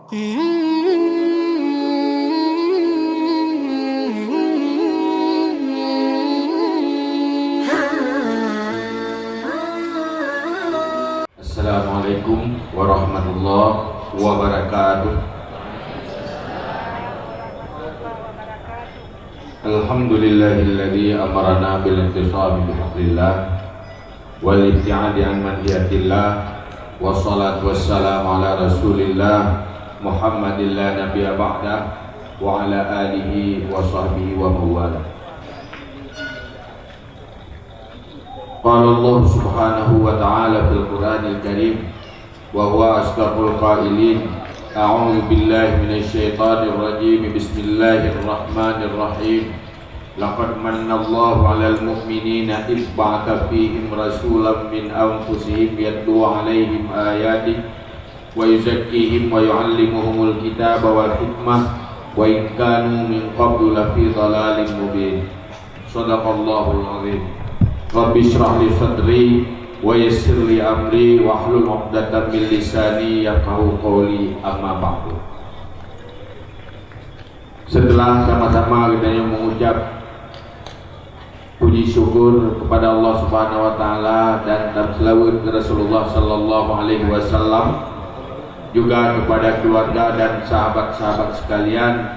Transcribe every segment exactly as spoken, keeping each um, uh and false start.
Assalamualaikum warahmatullahi wabarakatuh. Alhamdulillahilladzi amarana bil intisami bihablillah wal ibtiadi an manhiyatillah, wassalatu wassalamu ala rasulillah Muhammadin la nabiyya ba'dah wa ala alihi wa sahbihi wa mawala. Qala Allah subhanahu wa ta'ala fil Qur'anil Karim, wa huwa asdaqul qailin. A'udzu billahi minasy syaithanir rajim. Bismillahirrahmanirrahim. Laqad mannallahu 'alal mu'minina idz ba'atsa fihim rasulan min anfusihim yatlu 'alaihim ayatihi wa yuzakkihim wa yu'allimuhumul kitaba wal hikmah wa in kanu min qablu lafi dhalalin mubin. Shadaqallahul azim. Rabbi shrah li sadri wa yassir li amri wahlul 'uqdatam min lisani yafqahu qawli, amma ba'du. Setelah sama-sama geutanyoe mengucap puji syukur kepada Allah Subhanahu wa Taala dan tam selawat ke Rasulullah Sallallahu Alaihi Wasallam, juga kepada keluarga dan sahabat-sahabat sekalian,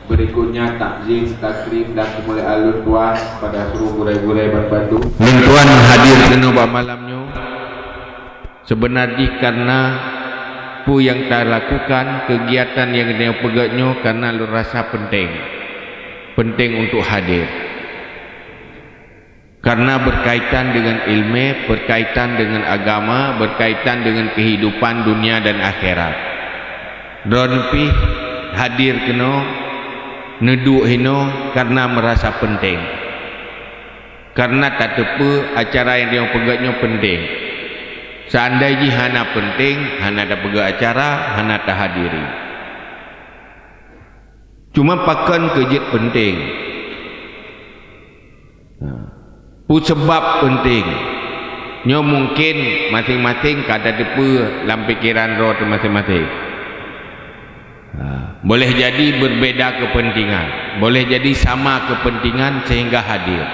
berikutnya takzim, takrim dan kemuliaan lôn tuan pada seluruh gurée-gurée ban bandum. Lôn tuan hadir keunoe bak malam nyoe. Seubeuna jih kareuna peue nyang talakukan, keugiatan nyang geutanyoe peugét nyoe kareuna lôn rasa peunteng. Peunteng untuk hadir. Kareuna beukaitan deungon ileumé, beukaitan deungon agama, beukaitan deungon keuhidupan dunia dan akhirat. Droeneuh pih hadir keunoe, neuduek hinoe kareuna meurasa peunteng. Kareuna tateupeue acara nyang tanyoe peugét nyoe peunteng. Seandai jih hana peunteng, hana tapeugét acara, hana tahadiri. Cuma pakon keu jeuet peunteng? Nah, peue sabab peunteng? Nyoe mungken maséng-maséng ka tateupeue lam pikeran droe teuh maséng-maséng. Ha, boleh jadi berbeda kepentingan, boleh jadi sama kepentingan sehingga hadir.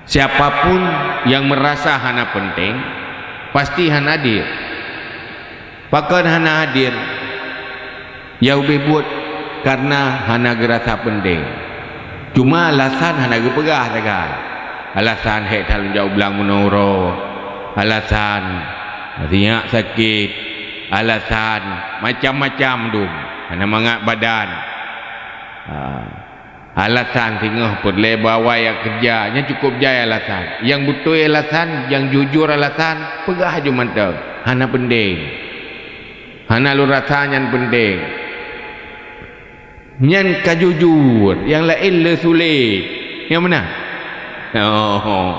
Siapapun yang merasa hana penting, pasti hana hadir. Pakon hana hadir? Ya ubé buet karena hana geurasa penting. Cuma alasan hana geupeugah sagai. Alasan hék that lôn jak u blang meunoe uroe, alasan sinyak sakét, alasan macam-macam dum, hana mangat badan. Ha, alasan singoh peureulée bak awai jak keureuja, nyan cukôp jai alasan. Nyang beutôi alasan, nyang jujur alasan, peugah aju mantong, hana penting. Hana lôn rasa nyan penting. Nyan ka jujur, nyang laén le sulet. Nyang meunan? Oh.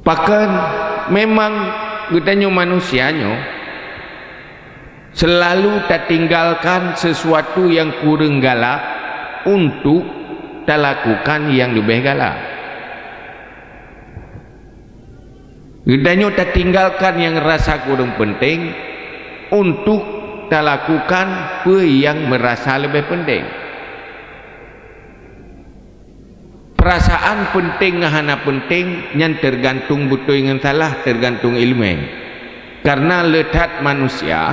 Pakon memang geutanyoe manusia nyoe selalu tatinggalkan sesuatu nyang kureueng galak untuk talakukan nyang leubeh galak. Geutanyoe tatinggalkan nyang rasa kureueng penting untuk talakukan peue nyang meurasa leubeh penting. Peurasaan penting ngon hana penting nyan teugantung beutôi ngon salah, teugantung ileumé. Kareuna le that manusia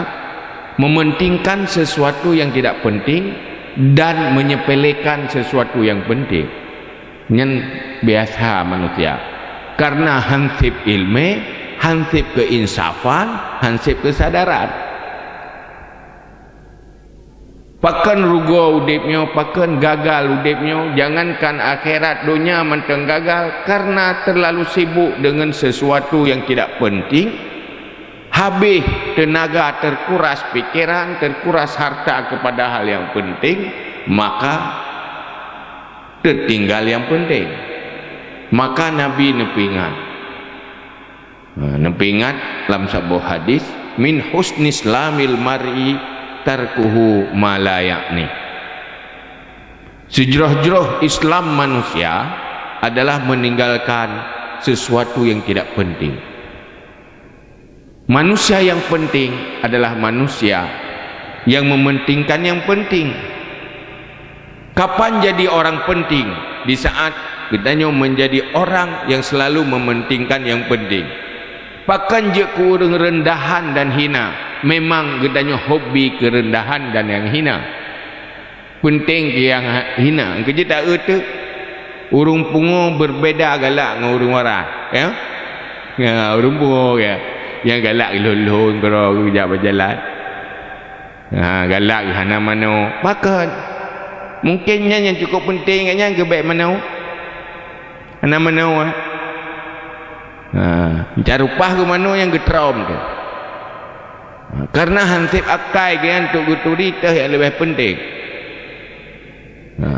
mementingkan sesuatu yang tidak penting dan menyepelekan sesuatu yang penting. Nyan biasa manusia. Kareuna hanseb ileumé, hanseb keuinsafan, hanseb keusadaran. Pakon rugoe udeb nyoe, pakon gagal udeb nyoe, jangankan akhirat, donya mantong gagal karena terlalu sibuk dengan sesuatu yang tidak penting, habéh teunaga, terkuras pikiran, terkuras harta kepada hal yang penting, maka teutinggal nyang peunteng. Maka Nabi neupeuingat. Ha, neupeuingat lam saboh hadis, "Min husni islamil mar'i tarkuhu ma la ya'ni." Seujroh-jroh Islam manusia adalah meninggalkan sesuatu yang tidak penting. Manusia yang penting adalah manusia yang mementingkan yang penting. Kapan jadi orang penting? Di saat geutanyoe menjadi orang yang selalu mementingkan yang penting. Pakon jeuet keu ureuëng rendahan dan hina? Memang geutanyoe hobi keurendahan dan nyang hina. Penting keu nyang ha-, hina. Keu jeuet taeu teuk, ureuëng pungo berbeda galak ngon ureuëng waras, ya? Ya, ureuëng pungo, ya. Nyang galak lhon-lhon keudroe geujak bak jalan. Ha, galak hana manoe. Pakon? Mungkin nyan nyang cukup penting kat nyan keu bék manoe. Hana manoe, eh. Ha, meucarupah keu manoe nyang geutrom tu. Ha, karena hanseb akai geuh nyan untuk geuturi teuh nyang leubeh penting. Ha,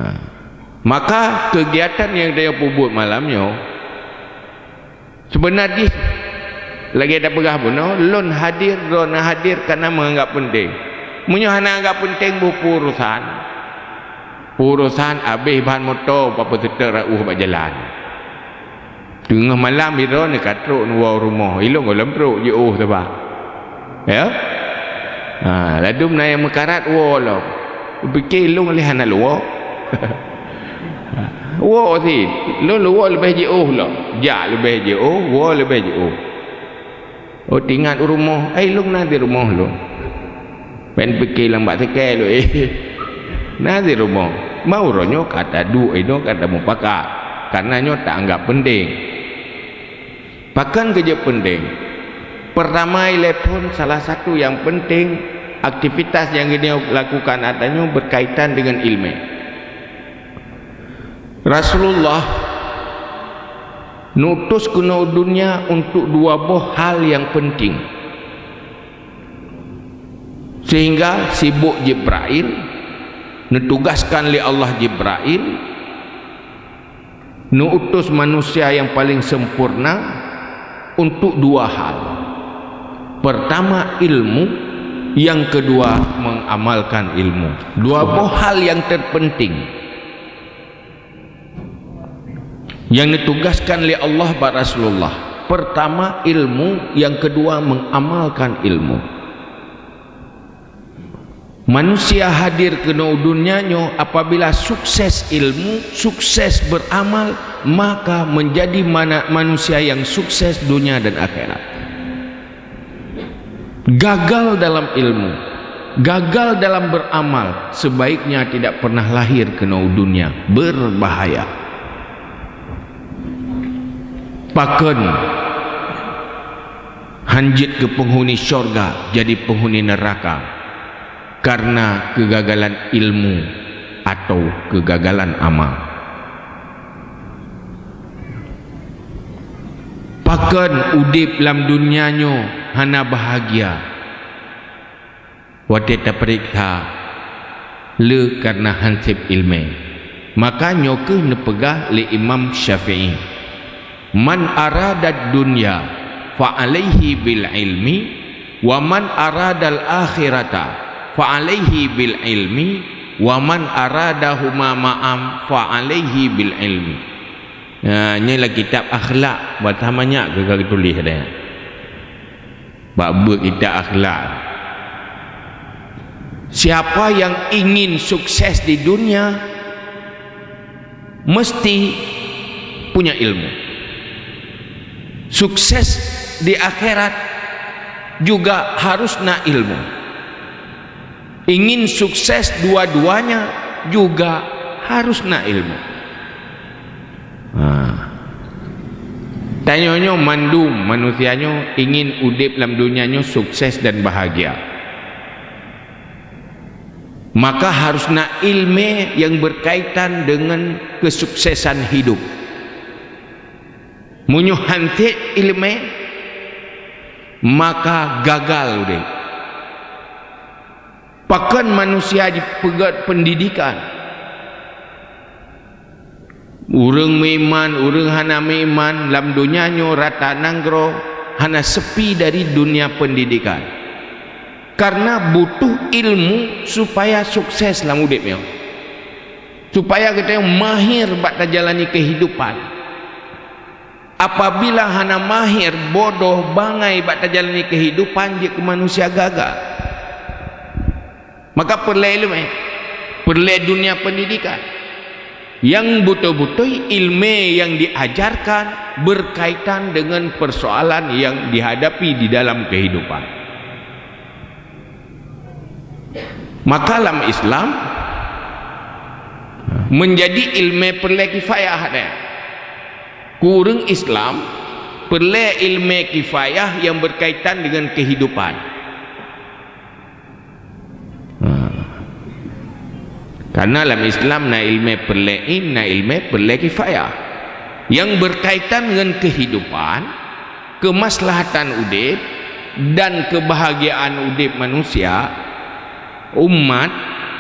maka kegiatan nyang tanyoe peubuet malam nyoe, seubeuna jih lagée tapeugah bunoe, lôn hadir, droeneueh hadir kana meuanggap penting. Meunyoe hana anggap penting, boh peue urosan. Peue urosan abéh ban moto, bak peuseutôt rot ueh bak jalan. Teungoh malam sidroe neuka trok neuwoe u rumoh, ilôn gohlom trok jiôh saba. Ya? Ha, ladum na nyang meukarat woe lom. Pike ilôn lé hana lôn woe. Woe sit, lôn lôn woe leubeh jiôh lom. Jak leubeh jiôh, woe leubeh jiôh. Oh, tingat u rumoh, ai lôn na di rumoh lôn. Pen pike lam bak sikée lôn, eh. Na di rumoh. Ma uroe nyoe ka taduek inoe ka tamupakat. Karena nyoe taanggap penting. Pakon keu jeuet penting? Pertama, ilée phon salah satu nyang penting, aktivitas nyang geutanyoe lakukan atra nyoe berkaitan dengan ilmu. Rasulullah neutus keunoe u dunia untuk dua boh hal nyang penting. Sehingga sibok Jibrail, neutugaskan lé Allah Jibrail, neutus manusia nyang paleng sempurna untuk dua hal. Pertama, ilmu, nyang keudua, mengamalkan ilmu. Dua boh hal nyang terpenting nyang neutugaskan lé Allah bak Rasulullah. Pertama, ilmu, nyang keudua, mengamalkan ilmu. Manusia hadir keunoe u dunia nyoe apabila sukses ilmu, sukses beramal, maka menjadi mana-, manusia yang sukses dunia dan akhirat. Gagal dalam ilmu, gagal dalam beramal, sebaiknya tidak pernah lahir keunoe u dunia, berbahaya. Pakon hanjeuet keu penghuni syurga jadi penghuni neraka karena kegagalan ilmu atau kegagalan amal? Pakon udeb lam dunia nyoe hana bahagia? Watée tapeuriksa le karena hanseb ilmu. Maka nyoe kheueh neupeugah lé Imam Syafi'i, "Man aradad dunya fa alaihi bil ilmi, wa man aradal akhirata fa alaihi bil ilmi, wa man aradahuma ma'am fa alaihi bil ilmi." Ya, nyoe lam kitab akhlak, bahasa manyak keu ka geutuléh deh. Bak buet kitab akhlak. Siapa yang ingin sukses di dunia, mesti punya ilmu. Sukses di akhirat juga harus na ilmu. Ingin sukses dua-duanya juga harus na ilmu. Ha. Tanyoe nyoe mandum manusia nyoe ingin udeb lam dunia nyoe sukses dan bahagia. Maka harus na ilmu yang berkaitan dengan kesuksesan hidup. Meunyoe hanseb ilmu, maka gagal udeb. Pakon manusia jipeugét pendidikan? Ureuëng meuiman, ureuëng hana meuiman lam donya nyoe rata nanggroe hana seupi dari dunia pendidikan. Karena butuh ilmu supaya sukses lam udeb nyoe. Supaya geutanyoe mahir bak tajalani kehidupan. Apabila hana mahir, bodoh, bangai bak tajalani kehidupan, jeuet keu manusia gaga. Maka peureulée ileumé, peureulée dunia pendidikan. Yang beutôi-beutôi ileumé yang diajarkan berkaitan dengan persoalan yang dihadapi di dalam kehidupan. Maka lam Islam menjadi ileumé peureulée kifayah deh. Keu ureuëng Islam, peureulée ileumé kifayah yang berkaitan dengan kehidupan. Ha. Karena lam Islam na ileumé peureulée ain, na ileumé peureulée kifayah. Yang berkaitan dengan kehidupan, kemaslahatan udeb dan kebahagiaan udeb manusia, umat,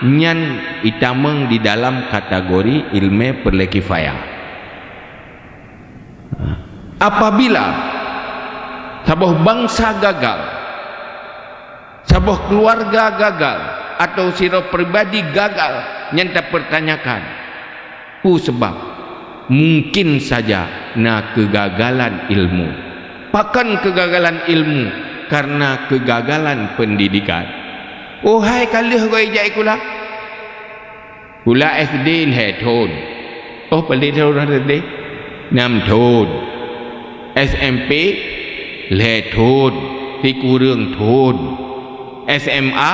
nyan itamong di dalam kategori ileumé peureulée kifayah. Apabila saboh bansa gagal, saboh keluarga gagal, atau sidroe pribadi gagal, nyan tapertanyakan, peue sabab? Mungkin saja na keugagalan ilmu. Pakon keugagalan ilmu? Karena keugagalan pendidikan. Oh hai, ka lheueh goe ijak sikula. Sikula S D lhée thon. Oh, padum thon S D? Nam thon. S M P lhée thon, sikureueng thon. S M A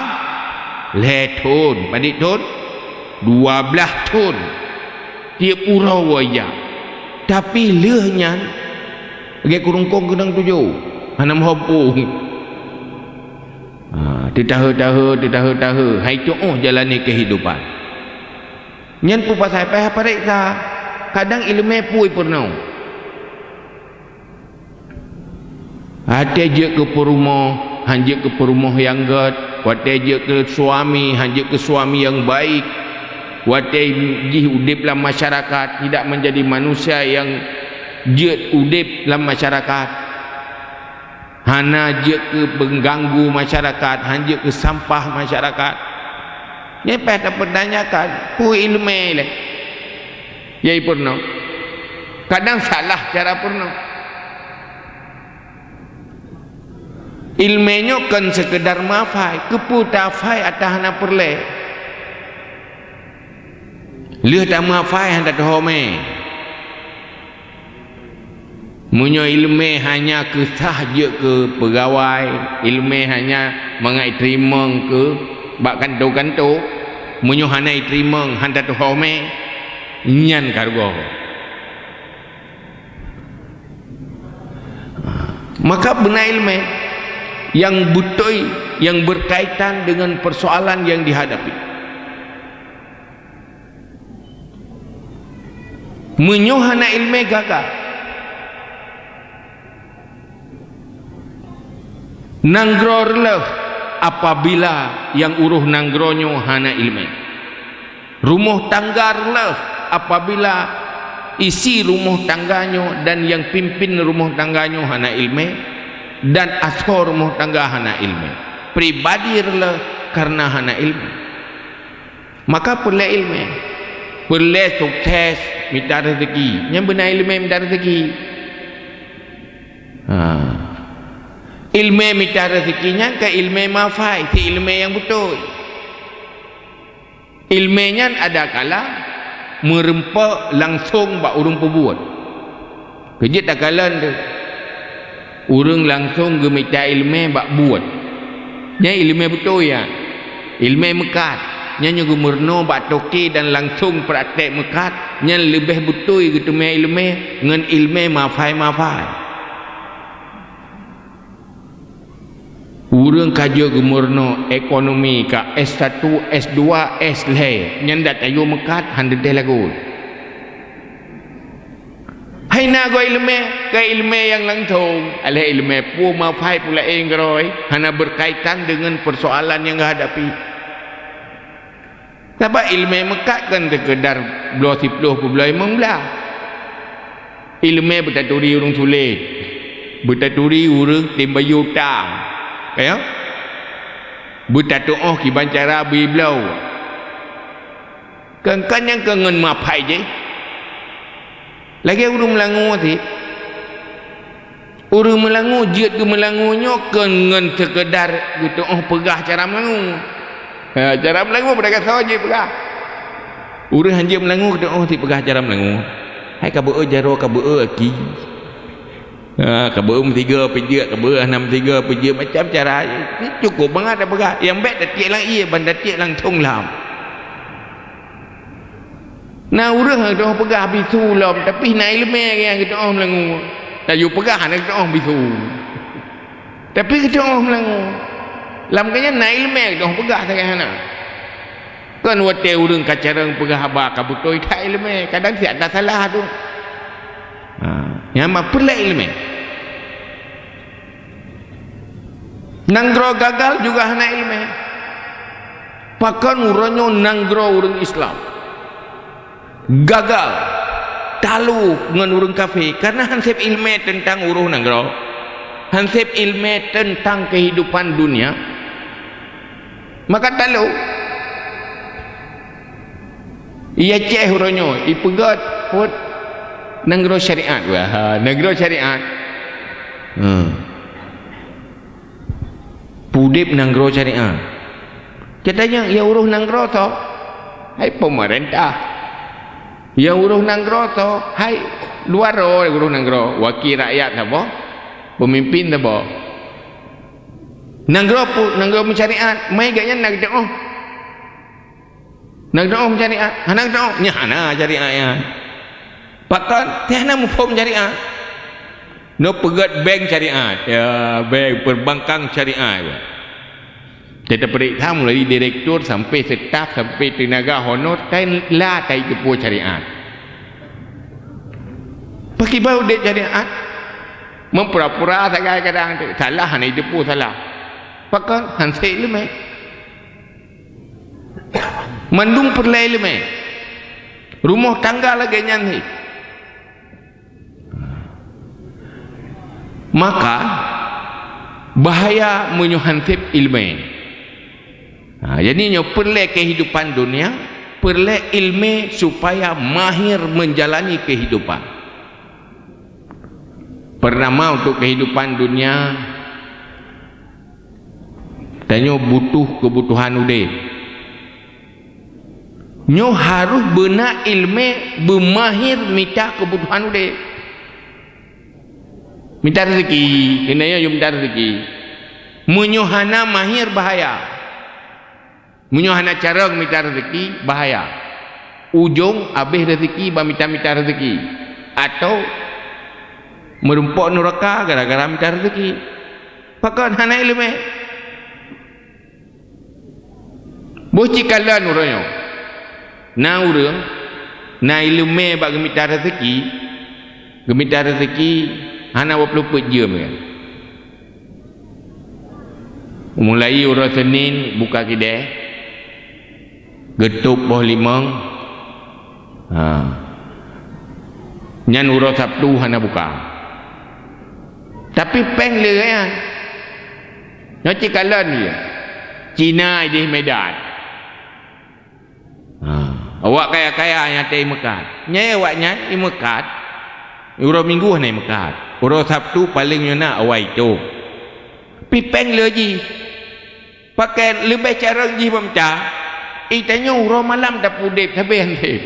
lhée thon, padum thon? Dua blaih thon. Tieb uroe woe jak. Tapi lheueh nyan, lagée kurungkong keunong tujoh, hana meuhom pong. Ha, teutahe-tahe, teutahe-tahe, hai tuoh jalani kehidupan. Nyan peue pasai payah pareksa, kadang ileumé peue peurunoe. Watée jeuet keu peurumoh, han jeuet keu peurumoh nyang gét, watée jeuet keu suami, han jeuet keu suami nyang baik, watée jih udeb lam masyarakat, tidak menjadi manusia nyang jeuet udeb lam masyarakat. Hana jeuet keu pengganggu masyarakat, han jeuet keu sampah masyarakat. Nyan payah tapertanyakan, peue ileumé lé nyang ipeurunoe? Kadang salah cara peurunoe. Ileumé nyoe kon seukeudar meuhafai, keupeue tahafai atawa hana peureulée. Lheueh tameuhafai hana teuhomé. Meunyoe ileumé hanya keu sah jeuet keu peugawai, ileumé hanya mangat iteurimong keu bak kantô-kantô, meunyoe hana iteurimong, hana teuhomé, nyan ka rugoe. Maka beuna ileumé nyang beutôi, nyang berkaitan dengan persoalan yang dihadapi. Meunyoe hana ileumé gaga, nanggroe reuloh apabila nyang uroh nanggroe nyoe hana ileumé. Rumoh tangga reuloh apabila isi rumoh tangga nyoe dan nyang pimpin rumoh tangga nyoe hana ileumé, dan asoe rumoh tangga hana ileumé. Pribadi reuloh kareuna hana ileumé. Maka peureulée ileumé, peureulée sukses mita reuzeki. Nyan beuna ileumé mita reuzeki. Ha. Ileumé mita reuzeki nyan kon ileumé meuhafai, si ileumé nyang beutôi. Ileumé nyan adakala meureumpok langsong bak ureuëng peubuet. Keu jeuet takalon teuh, ureuëng langsong geumita ileumé bak buet. Nyan ileumé beutôi nyan. Ileumé meukat. Nyan nyoe geumeurunoe bak toke dan langsong praktek meukat, nyan leubeh beutôi geuteumé ileumé ngon ileumé meuhafai-meuhafai. Ureuëng ka jeuet geumeurunoe ekonomi ka S satu, S dua, S lhée, nyan dak tayue meukat han teuntée lagot. Hai na goe ileumé, ka ileumé nyang langsong, aléh ileumé peue meuhafai peue laén keudroe, hana berkaitan dengan persoalan nyang geuhadapi. Sabab ileumé meukat kon seukeudar bloe siplôh peubloe limong blah. Ileumé beutaturi ureuëng sulet, beutaturi ureuëng tem bayeue utang, ya? Beutatuoh kiban cara bri bloe. Kon-kon nyang kon ngon meuhafai jih. Lagée ureuëng Meulanger cit, Ureuëng meulangue jeuet keu meulangue nyoe kon ngon seukeudar geutuoh peugah cara meulangue. Ha, cara meulangue beudagang soe jeuet peugah. Ureuëng hanjeuet meulangue geutuoh si peugah cara meulangue. Hai ka beu jaroe, ka beu aki. Ha, ka beu meusigoe peujeuet, ka beu hana meusigoe peujeuet, macam cara. Cukup mangat dak peugah. Nyang bék tatiek lam ié ban tatiek langsong lam. Na ureuëng geutuoh peugah bisu lom, tapi na iéleumé nyang geutuoh meulangue. Laju peugah hana geutuoh bisu. Tapi geutuoh meulangue. Lam keunan na iéleumé geutuoh peugah sagai hana. Kon watée ureuëng ka carông peugah haba ka beutôi that iéleumé, kadang siat tasalah tu. Ha, nyang ma peureulée iéleumé. Nanggroe gagal juga hana iéleumé. Pakon uroe nyoe nanggroe ureuëng Islam gagal talo ngon ureuëng kafé, karena han seb iéleumé teuntang uroh nanggroe, han seb iéleumé teuntang keuhidupan dunia, maka talo. Iya ceh uroe nyoe, ipeugét phon nanggroe syariat. Wah, nanggroe syariat. Hmm. Udeb nanggroe syariat. Ceutanyong, ya uroh nanggroe soe? Hai pemerintah. Ya uroh nanggroe soe? Hai luwa droe uroh nanggroe. Wakil rakyat saboh, pemimpin saboh. Nanggroe pu-, nanggroe meusyariat, mai gobnyan na geutuoh. Na geutuoh syariat, hana geutuoh, nyan hana syariat nyan. Pakon? Teuh hana muphom syariat. Nyoe peugét bank syariat, ya, bank perbankan syariat. Teuta peuriksa mulai direktur sampai staf, sampai teunaga honor, tai la tai teupeu syariat. Pakriban udeb syariat? Meupura-pura sagai kadang, salah hana teupeu salah. Pakon? Han seb iéleumé. Mandum peureulée iéleumé. Rumoh tangga lagée nyan hi. Maka bahaya meunyoe han seb iéleumé. Ha, jadi nyoe peureulée keuhidupan dunia, peureulée iéleumé supaya mahir menjalani keuhidupan. Pertama, untuk keuhidupan dunia, tanyoe butuh keubutuhan udeb. Nyoe harôh beuna iéleumé beumahir mita keubutuhan udeb. Mita rezeki, keuneuk yue mita rezeki. Meunyoe hana mahir, bahaya. Meunyoe hana carông mita rezeki, bahaya. Ujông abéh rezeki bak mita-mita rezeki, atawa meurumpok nuraka gara-gara mita rezeki. Pakon? Hana iéleumé. Boh cit kalon uroe nyoe. Na ureuëng na iéleumé bak geumita rezeki, geumita rezeki hana waploh peuet jeuem nyan. Mulai uroe Senin buka kidée, geutôb boh limong, ha, nyan uroe Sabtu hana buka. Tapi péng le nyan. Nyoe cit kalon dia. Cina ideh Medan. Ha, awak kaya-kaya nyang tei meukat. Nyai awaknyan imeukat, uroe Minggu hana imeukat. Uroe Sabtu paleng nyoe na awai tôb. Pi péng le jih. Pakai leubeh carông jih bak mita. Itanyoe uroe malam tapudeb sabe han seb.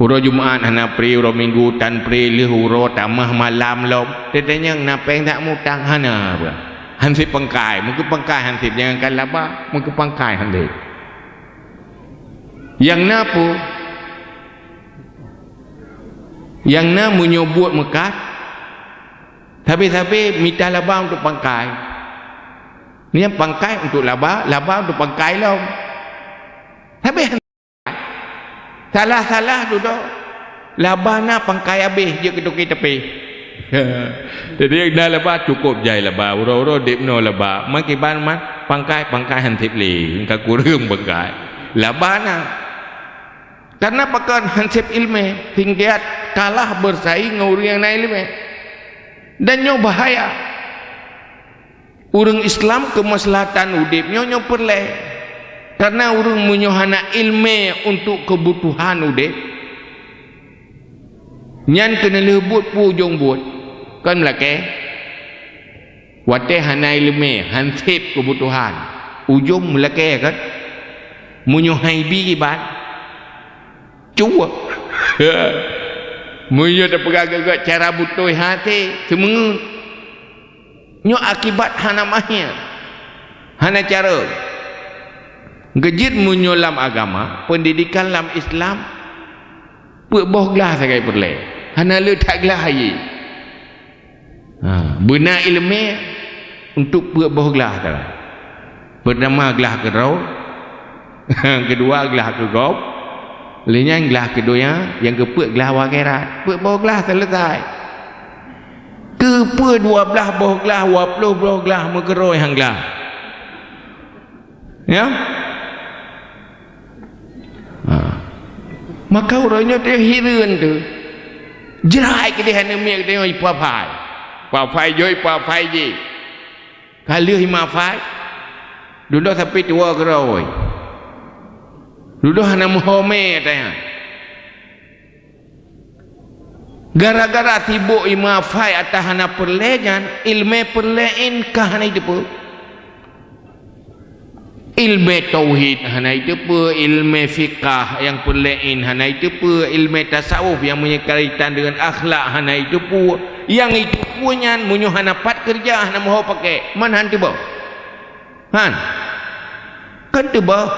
Uroe Jumat hana pri, uroe Minggu tan pri, lheueh uroe tamah malam lom. Teutanyong na péng that mutang, hana bah. Han seb pangkai, meukeue pangkai han seb, jangankan laba, meukeue pangkai han seb. Nyang na peue? Nyang na meunyoe buet meukat, sabe-sabe mita laba untuk pangkai. Nyang pangkai untuk laba, laba untuk pangkai lom. Sabe han Salah-salah dudoe, laba na pangkai abéh jeuet keu toke teupeh. Jadi na laba cukôp jai laba, uroe-uroe deb noe laba, meukiban man pangkai, pangkai han seb lé, ka kureueng pangkai. Laba na. Karena pakon han seb iéleumé, singgiat kalah beusaing ngon ureuëng nyang na iéleumé. Dan nyoe bahaya. Ureuëng Islam keumaslahatan udeb nyoe, nyoe peureulée. Karena ureuëng meunyoe hana iéleumé untuk keubutuhan udeb, Nyan keuneulheueh buet peue ujong buet? Kon meulakée. Watée hana iéleumé, han seb keubutuhan, ujong meulakée kan? Meunyoe han ibi kiban, cuek. Meunyoe tapeugah gét-gét cara beutôi hase, seumeungeut. Nyoe akibat hana mahé, hana carông. Geujeuet meunyoe lam agama, peundidikan lam Islam, peuet boh glah sagai peureulée, hana le that glah hayé. Ha, beuna iéleumé untuk peuet boh glah tara. Peurtama glah keudroe, keudua glah keu gob, lheueh nyan glah keu donya, nyang keupeuet glah u akhirat. Peuet boh glah seuleusai. Keupeue dua blaih boh glah, dua ploh boh glah meukeurôi han glah? Ya? Ha. Maka uroe nyoe teuh hireuen teuh. Jrai keudeh aneuk miet geutanyoe ipafai. Pafai jih, pafai jih. Ka lheueh imafai, dudoe sapi tuwoe keurôi. Dudoe hana meuhomé ata nyan. Gara-gara sibok imafai ata hana peureulée nyan, iéleumé peureulée ka hana iteupeue. Iéleumé tauhid hana iteupeue, iéleumé fiqah nyang peureulée hana iteupeue, iéleumé tasawuf nyang meukaitan deungon akhlak hana iteupeue. Nyang iteupeue nyan meunyoe hana pat keureuja, hana meuho paké, man han teuboh. Han. Kan teuboh.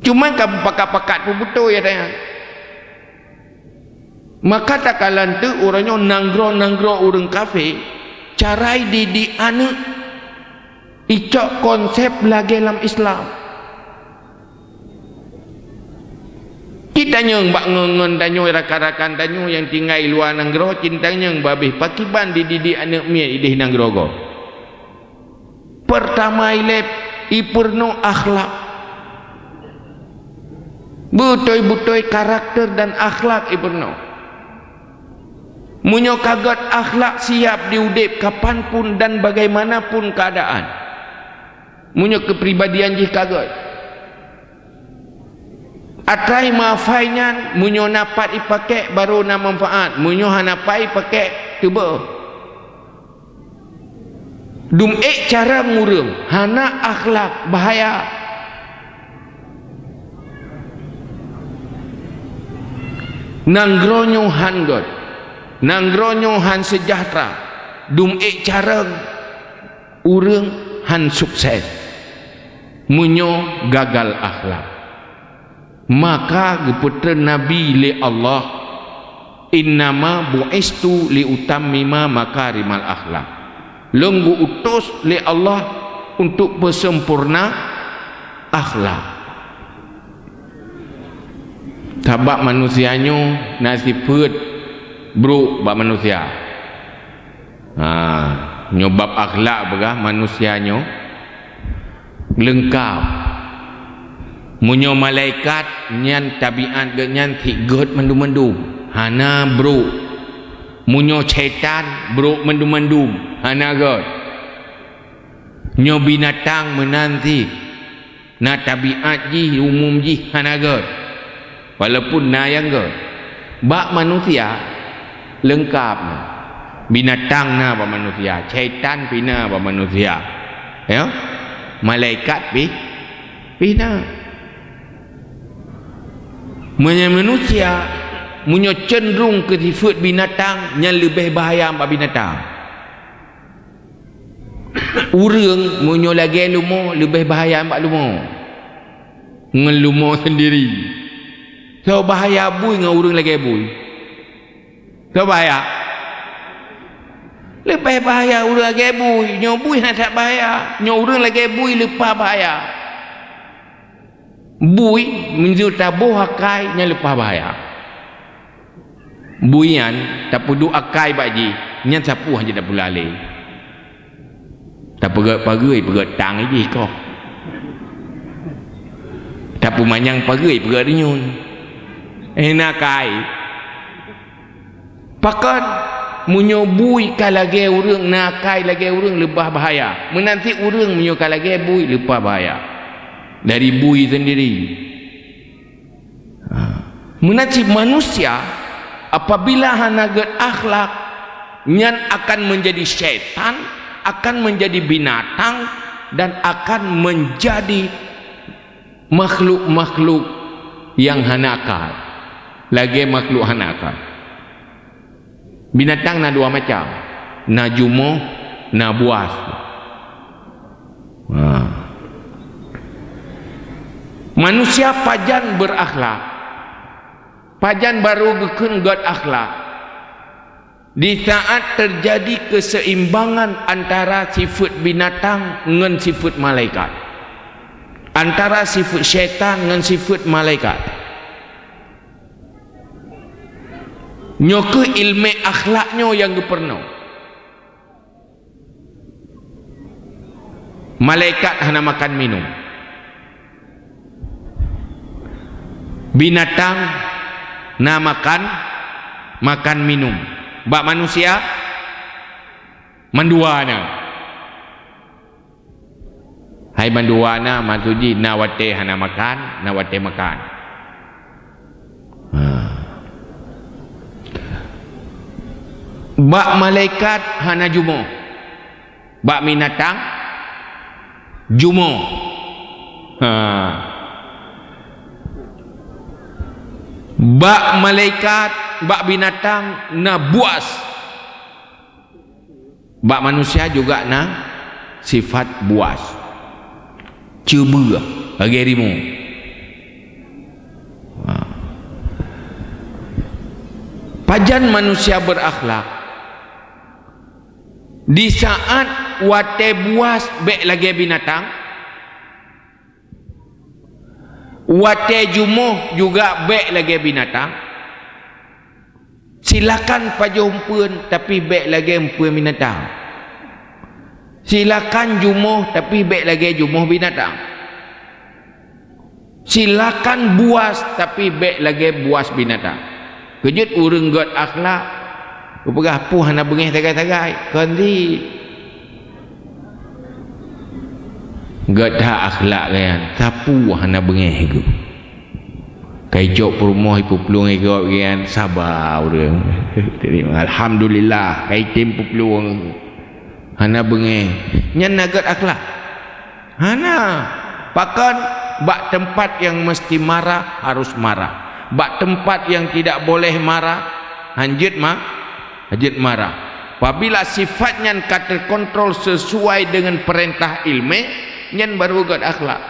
Cuma ka pakat-pakat peubeutôi ata nyan. Maka takalon teuk uroe nyoe nanggroe-nanggroe ureuëng kafé, cara didik aneuk icok konsep lagée lam Islam. Cit tanyong bak ngon-ngon tanyoe, rakan-rakan tanyoe nyang tinggai luwa nanggroe, cit tanyong babeh pakiban dididik aneuk miet ideh nanggroe gob. Peurtama ilée, ipeurunoe akhlak. Beutôi-beutôi karakter dan akhlak ipeurunoe. Meunyoe ka gét akhlak siab di udeb kapanpun dan bagaimanapun keuadaan. Meunyoe keupribadian jih ka gét. Ata imafai nyan, meunyoe na pat ipaké, barô na manfaat. Meunyoe hana pat ipaké, teuboh. Dum ék cara ngureueng, hana akhlak, bahaya. Nanggroe nyoe han gét, nanggroe nyoe han seujahteura, dum ék cara ureuëng han sukses meunyoe gagal akhlak. Maka geupeutreun Nabi lé Allah, "Innama bu'istu liutammima makarimal akhlak." Lôn geu-utus lé Allah untuk peuseumpurna akhlak. Sabab manusia nyoe na sifeuet brok bak manusia. Ha, nyoe bab akhlak peugah manusia nyoe leungkab. Meunyoe malaikat nyan tabiat geuh nyan sifeuet mandum-mandum, hana brok. Meunyoe syaitan brok mandum-mandum, hana gét. Nyoe binatang meunan sih. Na tabiat jih, umum jih hana gét. Walaupun na nyang gét. Bak manusia leungkab na. Binatang na bak manusia, syaitan pih na bak manusia. Ya? Malaikat pih, pih na. Meunyoe manusia, meunyoe cenderung keu sifeuet binatang, nyan leubeh bahaya bak binatang. Ureuëng meunyoe lagée leumo leubeh bahaya bak leumo ngon leumo seundiri. Soe bahaya bui ngon ureuëng lagée bui? Soe bahaya? Leubeh bahaya ureuëng lagée bui. Nyoe bui hana that bahaya. Nyoe ureuëng lagée bui leupah bahaya. Bui meunyoe taboh akai nyan leupah bahaya. Bui nyan tapeuduek akai bak jih, nyan sapeue hana tapeulalé. Tapeugét pageue, peugét tang jih koh. Tapeumanyang pageue, peugét rinyun. Eh, na akai. Pakon meunyoe bui ka lagée ureuëng, na akai lagée ureuëng leubeh bahaya. Meunan cit ureuëng meunyoe ka lagée bui leupah bahaya dari bui seundiri. Ha. Meunan cit manusia Apabila hana gét akhlak, nyan akan menjadi syaitan, akan menjadi binatang, dan akan menjadi makhluk-makhluk nyang hana akal. Lagée makhluk hana akal. Binatang na dua macam, na jumoh, na buas. Ha. Manusia pajan berakhlak, pajan barô geukheun gét akhlak, di saat teujadi keuseimbangan antara sifeuet binatang ngon sifeuet malaikat, antara sifeuet syaitan ngon sifeuet malaikat. Nyoe kheueh iéleumé akhlak nyoe nyang geupeurunoe. Malaikat hana makan minum. Binatang na makan, makan minum. Bak manusia, mandua na. Hai mandua na, maksud jih na watée hana makan, na watée makan. Ha. Bak malaikat hana jumoh. Bak binatang jumoh. Ha. Bak malaikat, bak binatang na buas. Bak manusia juga na sifat buas. Ceubeueh, lagée rimueng. Ha. Pajan manusia berakhlak? Di saat watée buas bék lagée binatang, watée jumoh juga bék lagée binatang, silakan pajoh eumpeuen, tapi bék lagée eumpeuen binatang. Silakan jumoh, tapi bék lagée jumoh binatang. Silakan buas, tapi bék lagée buas binatang. Keujeuet ureuëng gét akhlak, geupeugah peue hana beungéh sagai-sagai, kon jih. Gét that akhlak geuh nyan, sapeue hana beungéh geuh. Kai jok peurumoh ipeuplueng lé gob geuh nyan, saba ureuëng. Alhamdulillah, kai tem peuplueng. Hana beungéh. Nyan na gét akhlak? Hana. Pakon? Bak teumpat nyang meusti marah, harus marah. Bak teumpat nyang tidak boleh marah, hanjeuet ma-, hanjeuet marah. Apabila sifat nyan ka teukontrol sesuai deungon peurintah iéleumé, nyan barô gét akhlak.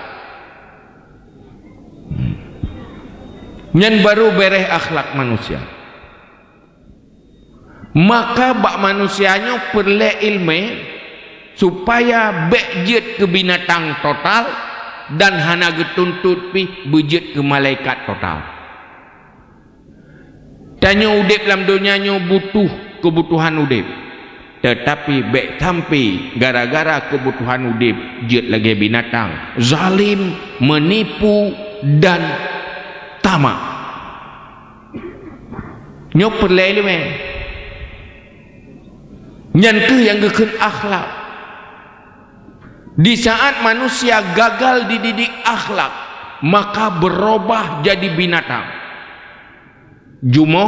Nyan barô béréh akhlak manusia. Maka bak manusia nyoe peureulée iéleumé supaya bék jeuet keu binatang total dan hana geutuntot pih beujeuet keu malaikat total. Tanyoe udeb lam donya nyoe butuh keubutuhan udeb, teutapi bék sampoe gara-gara keubutuhan udeb jeuet lagée binatang, zalim, meunipu, dan tamak. Nyoe peureulée iéleumé. Nyan kheueh nyang geukheun akhlak. Di saat manusia gagal dididik akhlak, maka beurubah jadi binatang. Jumoh,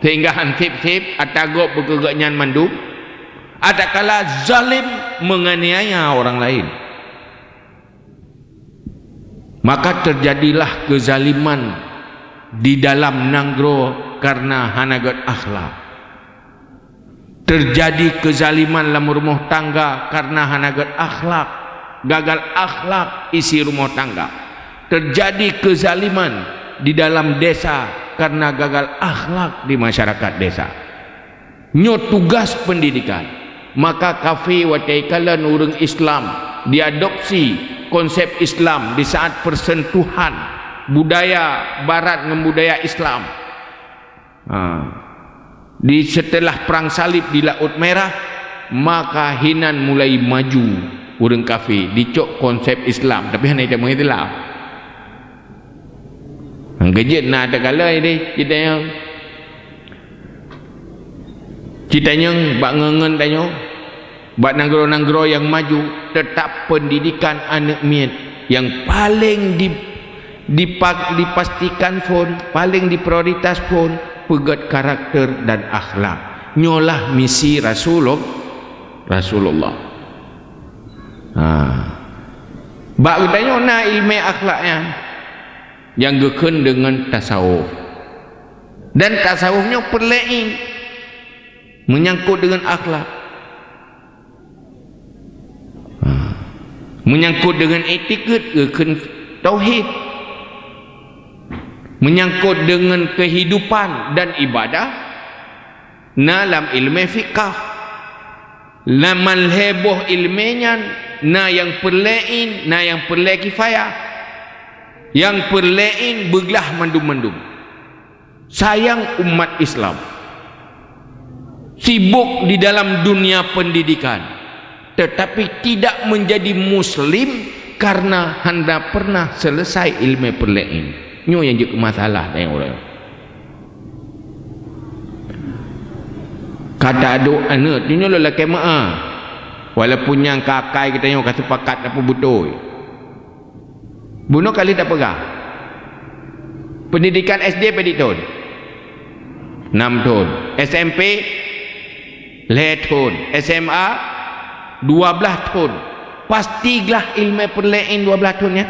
sehingga han seb-seb, ata gob beugeugét nyan mandum, adakala zalim menganiaya orang lain. Maka teujadilah keuzaliman di dalam nanggroe kareuna hana gét akhlak. Teujadi keuzaliman lam rumoh tangga kareuna hana gét akhlak, gagal akhlak isi rumoh tangga. Teujadi keuzaliman di dalam desa kareuna gagal akhlak di masyarakat desa. Nyoe tugas pendidikan. Maka kafé watée kalon ureuëng Islam diadopsi konsep Islam di saat persentuhan budaya barat ngon budaya Islam. Ha. Di setelah perang salib di Laôt Merah, maka hinan mulai maju ureuëng kafé dicok konsep Islam, tapi hana itamong Islam. Nyang keujeuet na takalon deh, citanyong. Citanyong bak ngon-ngon tanyoe, bak nanggroe-nanggroe nyang maju, teutap pendidikan aneuëk miet nyang paleng di, dipa-, dipastikan phon, paleng diprioritas phon, peugét karakter dan akhlak. Nyoe lah misi Rasulul-, Rasulullah. Ha. Bak geutanyoe na ileumèe akhlak nyan, nyang geukheun deungon tasawuf. Dan tasawuf nyoe peureulèe, meunyangkot deungon akhlak. Ha. Meunyangkot deungon iktikeuet, geukheun tauhid. Meunyangkot deungon keuhidupan dan ibadah, na lam ileumèe fiqah. Lam lhèe boh ileumèe nyan, na nyang peureulèe ain, na nyang peureulèe kifayah. Nyang peureulèe ain beuglah mandum-mandum. Sayang umat Islam sibuk di dalam dunia pendidikan, tetapi tidak menjadi muslim karena hana pernah selesai ileumèe peureulèe ain. Nyoe nyang jeuet keu masalah tanyoe uroe nyoe. Ka taduek aneuk, nyoe lôn lakèe meu'ah. Walaupun nyang ka akai geutanyoe ka sepakat tapeubeutôi. Bunoe ka lheueh tapeugah. Pendidikan S D padum thon? Nam thon. S M P lhèe thon. S M A dua blaih thon. Pasti glah ileumèe peureulèe ain dua blaih thon nyan?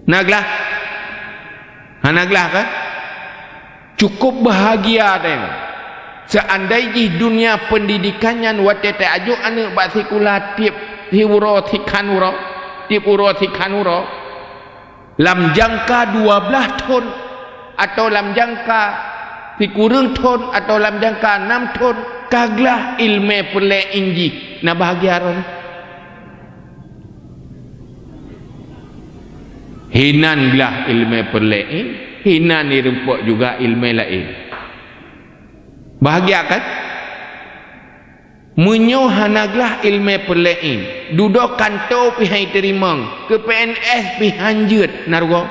Na glah? Hana glah kan? Cukup bahagia tanyoe. Seandai jih dunia pendidikan nyan watèe tajok aneuk bak sikula tiep si uroe sikhan uroe, tiep uroe sikhan uroe, lam jangka dua blaih thon, atau lam jangka sikureueng thon, atau lam jangka nam thon, ka glah ileumèe peureulèe ain jih, na bahagia droeneuh? Hinan glah ileumèe peureulèe ain, hinan irumpok juga ileumèe laén. Bahagia kan? Meunyoe hana glah ileumèe peureulèe ain, dudoe kantô pih han iteurimong, keu P N S pih han jeuet, na rugoe?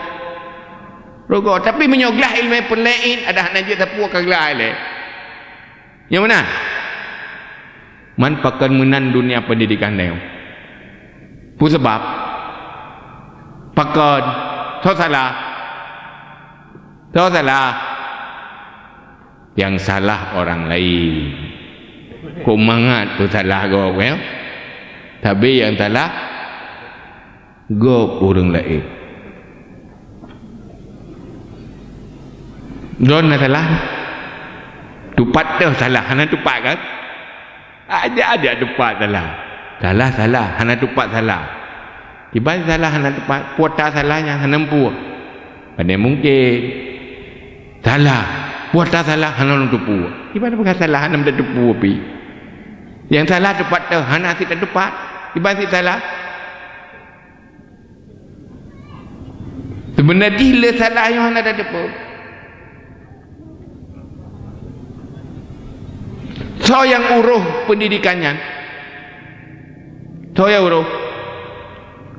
Rugoe. Tapi meunyoe glah ileumèe peureulèe ain, adak hana jeuet sapeue ka glah ilèe. Nyang meunan? Man pakon meunan dunia pendidikan tanyoe? Peue sabab? Pakon? Soe salah? Soe salah? Nyang salah orang laén. Kok mangat peusalah gob, ya? Tapi nyang salah gob ureueng laén. Droeneuh na salah. Tupat teuh salah, hana tupat kan? Aja-aja tupat salah. Salah, salah, hana tupat salah. Kiban salah hana tupat, peue ata salah nyan hana meupeue. Pane mungken. Salah, peue ata salah hana lôn teupeue. Kiban peugah salah hana lôn teupeue pi. Nyang salah tupat teuh hana sit tatupat. Kiban sit salah. Seubeuna jih le salah nyoe hana tateupeue. Soe nyang uroh pendidikan nyan? Soe nyang uroh?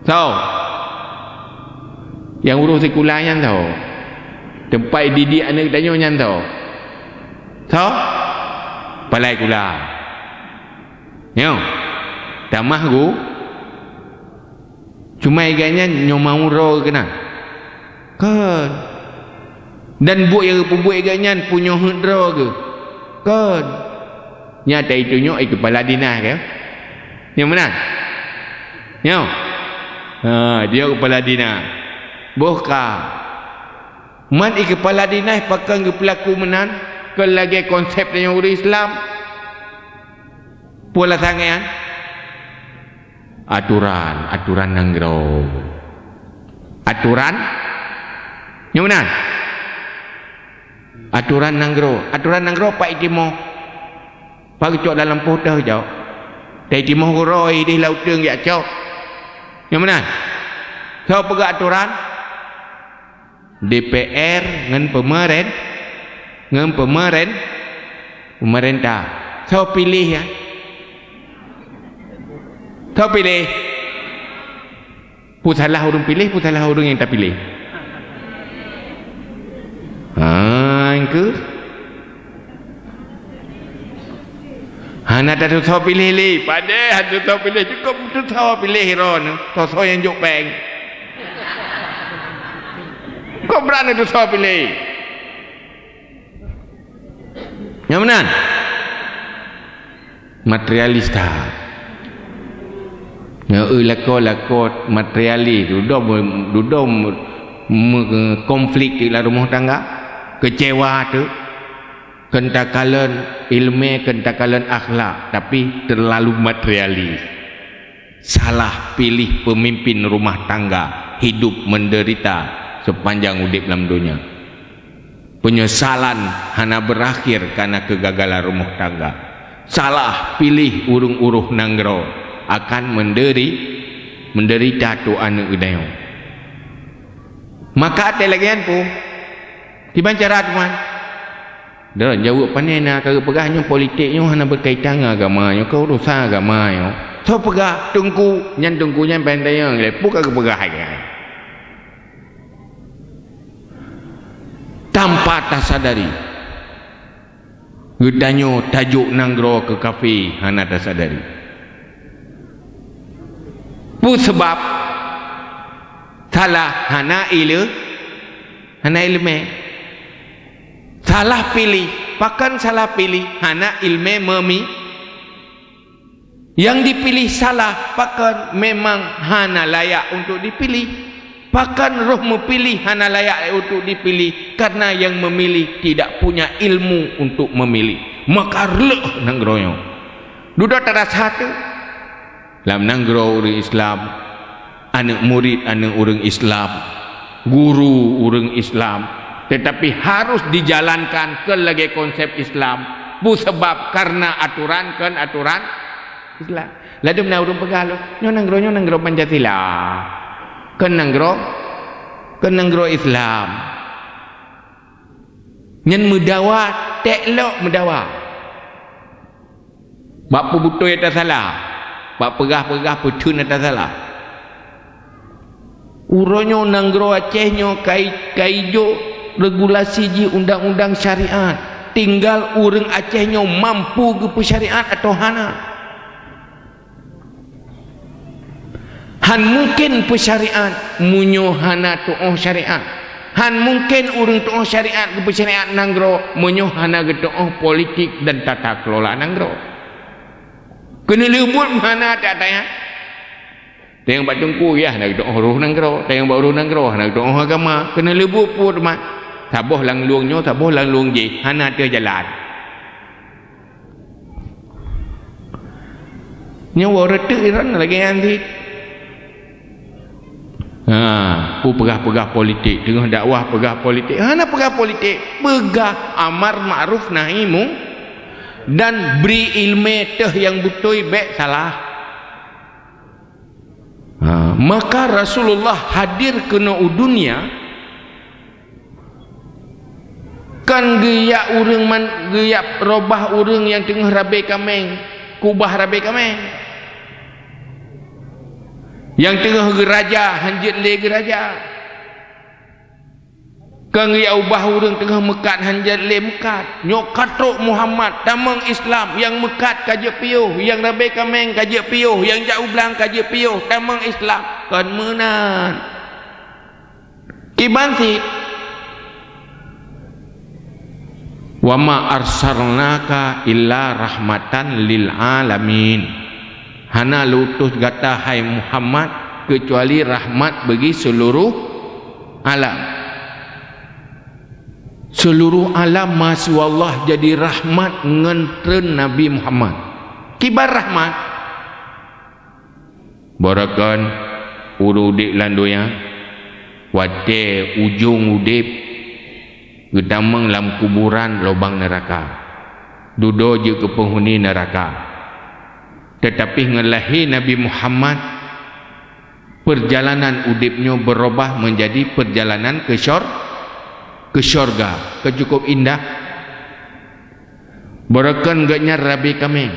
Soe? Nyang uroh sikula nyan soe? Teumpat didik aneuk tanyoe nyan soe? Soe? Kepala sikula. Nyoe. Tamah gu-, Cuma gobnyan nyoe meu'ah uroe geuh keunan? Kon. Dan buet nyang geupeubuet gobnyan punyueng heuet droe geuh? Kon. Nyan tatunyok i keupala dinas, kan? Nyoe meunan? Nyoe? Ha, jinoe keupala dinas. Boh ka. Man i keupala dinas pakon geupeulaku meunan, kon lagèe konsep tanyoe ureueng Islam? Peue alasan gobnyan? Aturan, aturan nanggroe. Aturan? Nyoe meunan? Aturan nanggroe. Aturan nanggroe pat itimoh? Pat geucok lam lampôh teuh jok. Teuh itimoh uroe ideh lam uteueng jak cok. Nyoe meunan? Soe peugah aturan? D P R ngon peumeuren-, ngon peumeuren-, peumeurintah. Soe piléh nyan? Soe piléh? Peue salah ureueng piléh, peue salah ureueng nyang tapiléh? Ha, engkeu? Hana tatusoe piléh lé, padahai hana tatusoe piléh, cukôp tatusoe piléh droeneuh, soe-soe nyang jok péng. Kok brat tatusoe piléh? Nyang meunan. Materialis that. Nyoe lakoe-lakoe materialis, dudoe, dudoe meukonflik di dalam rumah tangga, kecewa tu, kentakalon ilmu, kentakalon akhlak, tapi terlalu materialis. Salah pilih pemimpin rumah tangga, hidup menderita sepanjang udeb lam donya. Penyesalan hana berakhir karena kegagalan rumah tangga. Salah pilih ureuëng uroh nanggroe akan menderi-, menderita tu aneuk geutanyoe. Maka até lagée nyan pun, kiban cara teuma. Droe jaweueb pane na ka geupeugah nyoe politik nyoe hana berkaitan ngon agama nyoe, keu urusan agama nyoe. Soe peugah teungku, nyan teungku nyan pandai nyang lé, peue ka geupeugah hai. Tanpa tasadari, geutanyoe tajok nanggroe keu kafé hana tasadari. Peue sabab? Salah hana ileu-, hana ileumé. Salah pilih, pakon salah pilih, hana ileumé meumi-, Nyang dipilih salah, pakon memang hana layak untuk dipilih. Pakon roh meupilih hana layak untuk dipilih, karena nyang memilih tidak punya ilmu untuk memilih. Maka reuloh nanggroe nyoe. Dudoe tarasa teuh. Lam nanggroe ureuëng Islam, aneuk murit aneuk ureuëng Islam, guru ureuëng Islam, tetapi harus dijalankan keu lagée konsep Islam. Peue sabab? Karena aturan kon aturan Islam. Ladum na ureuëng peugah lom, nyoe nanggroe, nyoe nanggroe Pancasila. Kon nanggroe, kon nanggroe Islam. Nyan meudawa, ték lok meudawa. Bak peubeutôi ata salah, bak peugah-peugah peutheun ata salah. Uroe nyoe nanggroe Aceh nyoe kai-, kai jok regulasi jih undang-undang syariat. Tinggal ureuëng Aceh nyoe mampu geupeusyariat atawa hana. Han mungken peusyariat meunyoe hana tuoh syariat. Han mungken ureuëng tuoh syariat geupeusyariat nanggroe meunyoe hana geutuoh politik dan tata kelola nanggroe. Keuneulheueh buet hana that-that nyan. Tayang bak teungku, ya, hana geutuoh roh nanggroe. Tayang bak roh nanggroe, hana geutuoh agama. Keuneulheueh buet peuet mat. Saboh lam lueng nyoe, saboh lam lueng jéh. Hana teuh jalan. Nyoe woe reuteuek Iran lagée nyan cit. Ha, peugah-peugah politik, teungoh dakwah peugah politik. Hana peugah politik, peugah amar makruf nahi mung-, dan bri ileumé teuh nyang beutôi bék salah. Ha, maka Rasulullah hadir keunoe u dunia, kon geujak ureuëng man-, geujak robah ureuëng nyang teungoh rabe kaméng, kubah rabe kaméng. Nyang teungoh geuraja, hanjeuet lé geuraja. Kon geujak ubah ureuëng teungoh meukat, hanjeuet lé meukat. Nyoe ka trok Muhammad, tamong Islam, nyang meukat ka jeuet piôh, nyang rabe kaméng ka jeuet piôh, nyang jak u blang ka jeuet piôh, tamong Islam. Kon meunan. Kiban cit, "Wa ma arsalnaka illa rahmatan lil alamin." Hana lé utus gata, hai Muhammad, keucuali rahmat bagi seuluruh alam. Seuluruh alam mahasiswa Allah jadi rahmat ngon treun Nabi Muhammad. Kiban rahmat, Barokon ureuëng udeb lam donya, watée ujong udeb geutamong lam kuburan lubang neuraka, dudoe jeuet keu peunghuni neuraka. Teutapi ngon lahé Nabi Muhammad, peurjalanan udeb nyoe beurubah meunjadi peurjalanan keu syur-, keu syurga, keu cukôp indah. Barokon gobnyan rabe kaméng.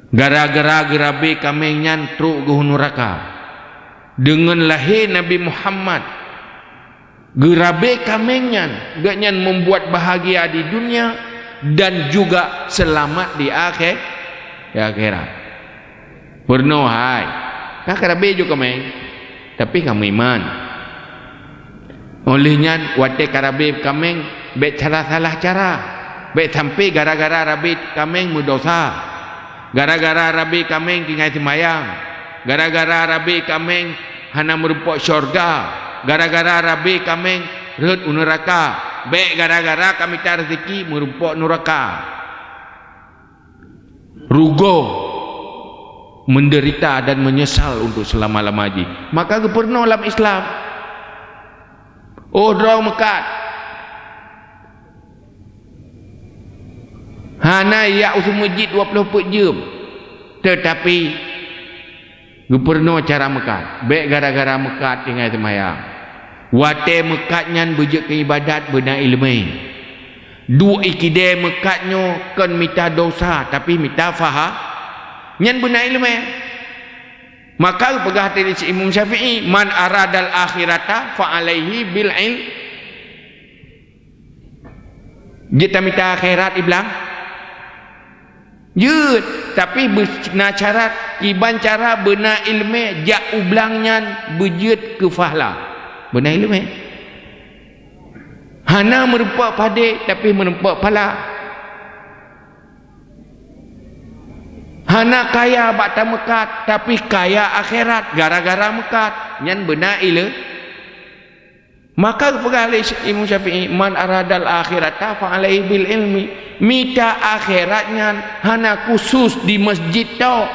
Gara-gara geurabe kaméng nyan trok geuh u neuraka. Deungon lahé Nabi Muhammad, geurabe kaméng nyan, gobnyan membuat bahagia di dunia dan juga selamat di akhé-, di akhirat. Peurunoe hai, ka karabe ju kaméng, tapi ka meuiman. Óh lheueh nyan, watée karabe kaméng, bék cara salah cara. Bék sampai gara-gara rabe kaméng meudosa, gara-gara rabe kaméng tinggai seumayang, gara-gara rabe kaméng hana meurumpok syurga, gara-gara rabe kaméng rhot u neuraka. Bék gara-gara ka mita rezeki meurumpok neuraka. Rugoe, menderita dan menyesal untuk selama-lama jih. Maka geupeurunoe lam Islam. Oh, droe meukat. Hana jak u meuseujid dua ploh peuet jeuem. Teutapi geupeurunoe cara meukat. Bék gara-gara meukat tinggai seumayang. Watée meukat nyan beujeuet keu iébadat beuna iéleumé. Duek ikidée meukat nyoe kon mita dosa, tapi mita faha-, nyan beuna iéleumé. Maka geupeugah lé Imam Syafi'i, "Man aradal akhirata fa alaihi bil ilm." Jeuet tamita akhirat i blang? Jeuet, tapi beu-, na syarat, kiban cara beuna iéleumé jak u blang nyan beujeuet keu fahla. Beuna iéleumé. Hana meurumpok padé, tapi meurumpok phala. Hana kaya bak tameukat, tapi kaya akhirat gara-gara meukat. Nyan beuna iéleumé. Maka geupeugah lé Imam Syafi'i, "Man aradal akhirata fa alaihi bil ilmi." Mita akhirat nyan hana khusus di meuseujid tok.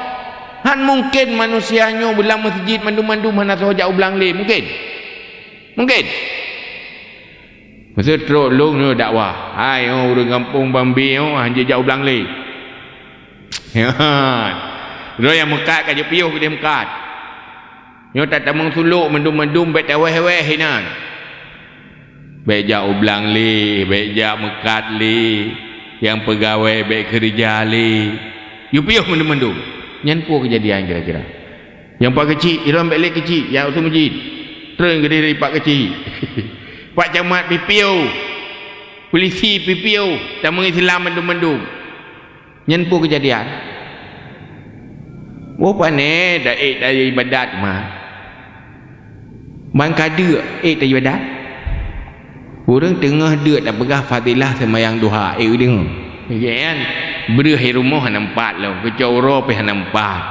Hán mungken manusia nyoe beulam meuseujid mandum-mandum hana soe jak u blang lé. Mungken? Mungken? Masa trok lôn nyoe dakwah. Hai, oh, ureuëng gampông Bambi, oh, hana jak u blang lé. Droe nyang meukat ka jipiôh keudeh meukat. Nyoe tatamong sulok mandum-mandum bék tawéh-wéh inan. Bék jak u blang lé, bék jak meukat lé, nyang peugawée bék keureuja lé. Jipiôh mandum-mandum. Nyan peue keujadian kira-kira? Nyang pak keuchik, ilôn bék lé keuchik, jak u meuseujid. Treun keudeh pak keuchik. Pak camat pipiôh. Polisi pipiôh, tamong Islam mandum-mandum. Nyan peue keujadian? Woe pane da ék taibadat ma. Ban ka deuk ék taibadat. Ureuëng teungoh deuk tapeugah fadilah seumayang duha, ék udeungoe. Nyan, breueh i rumoh hana meupat lom, keucok uroe pih hana meupat.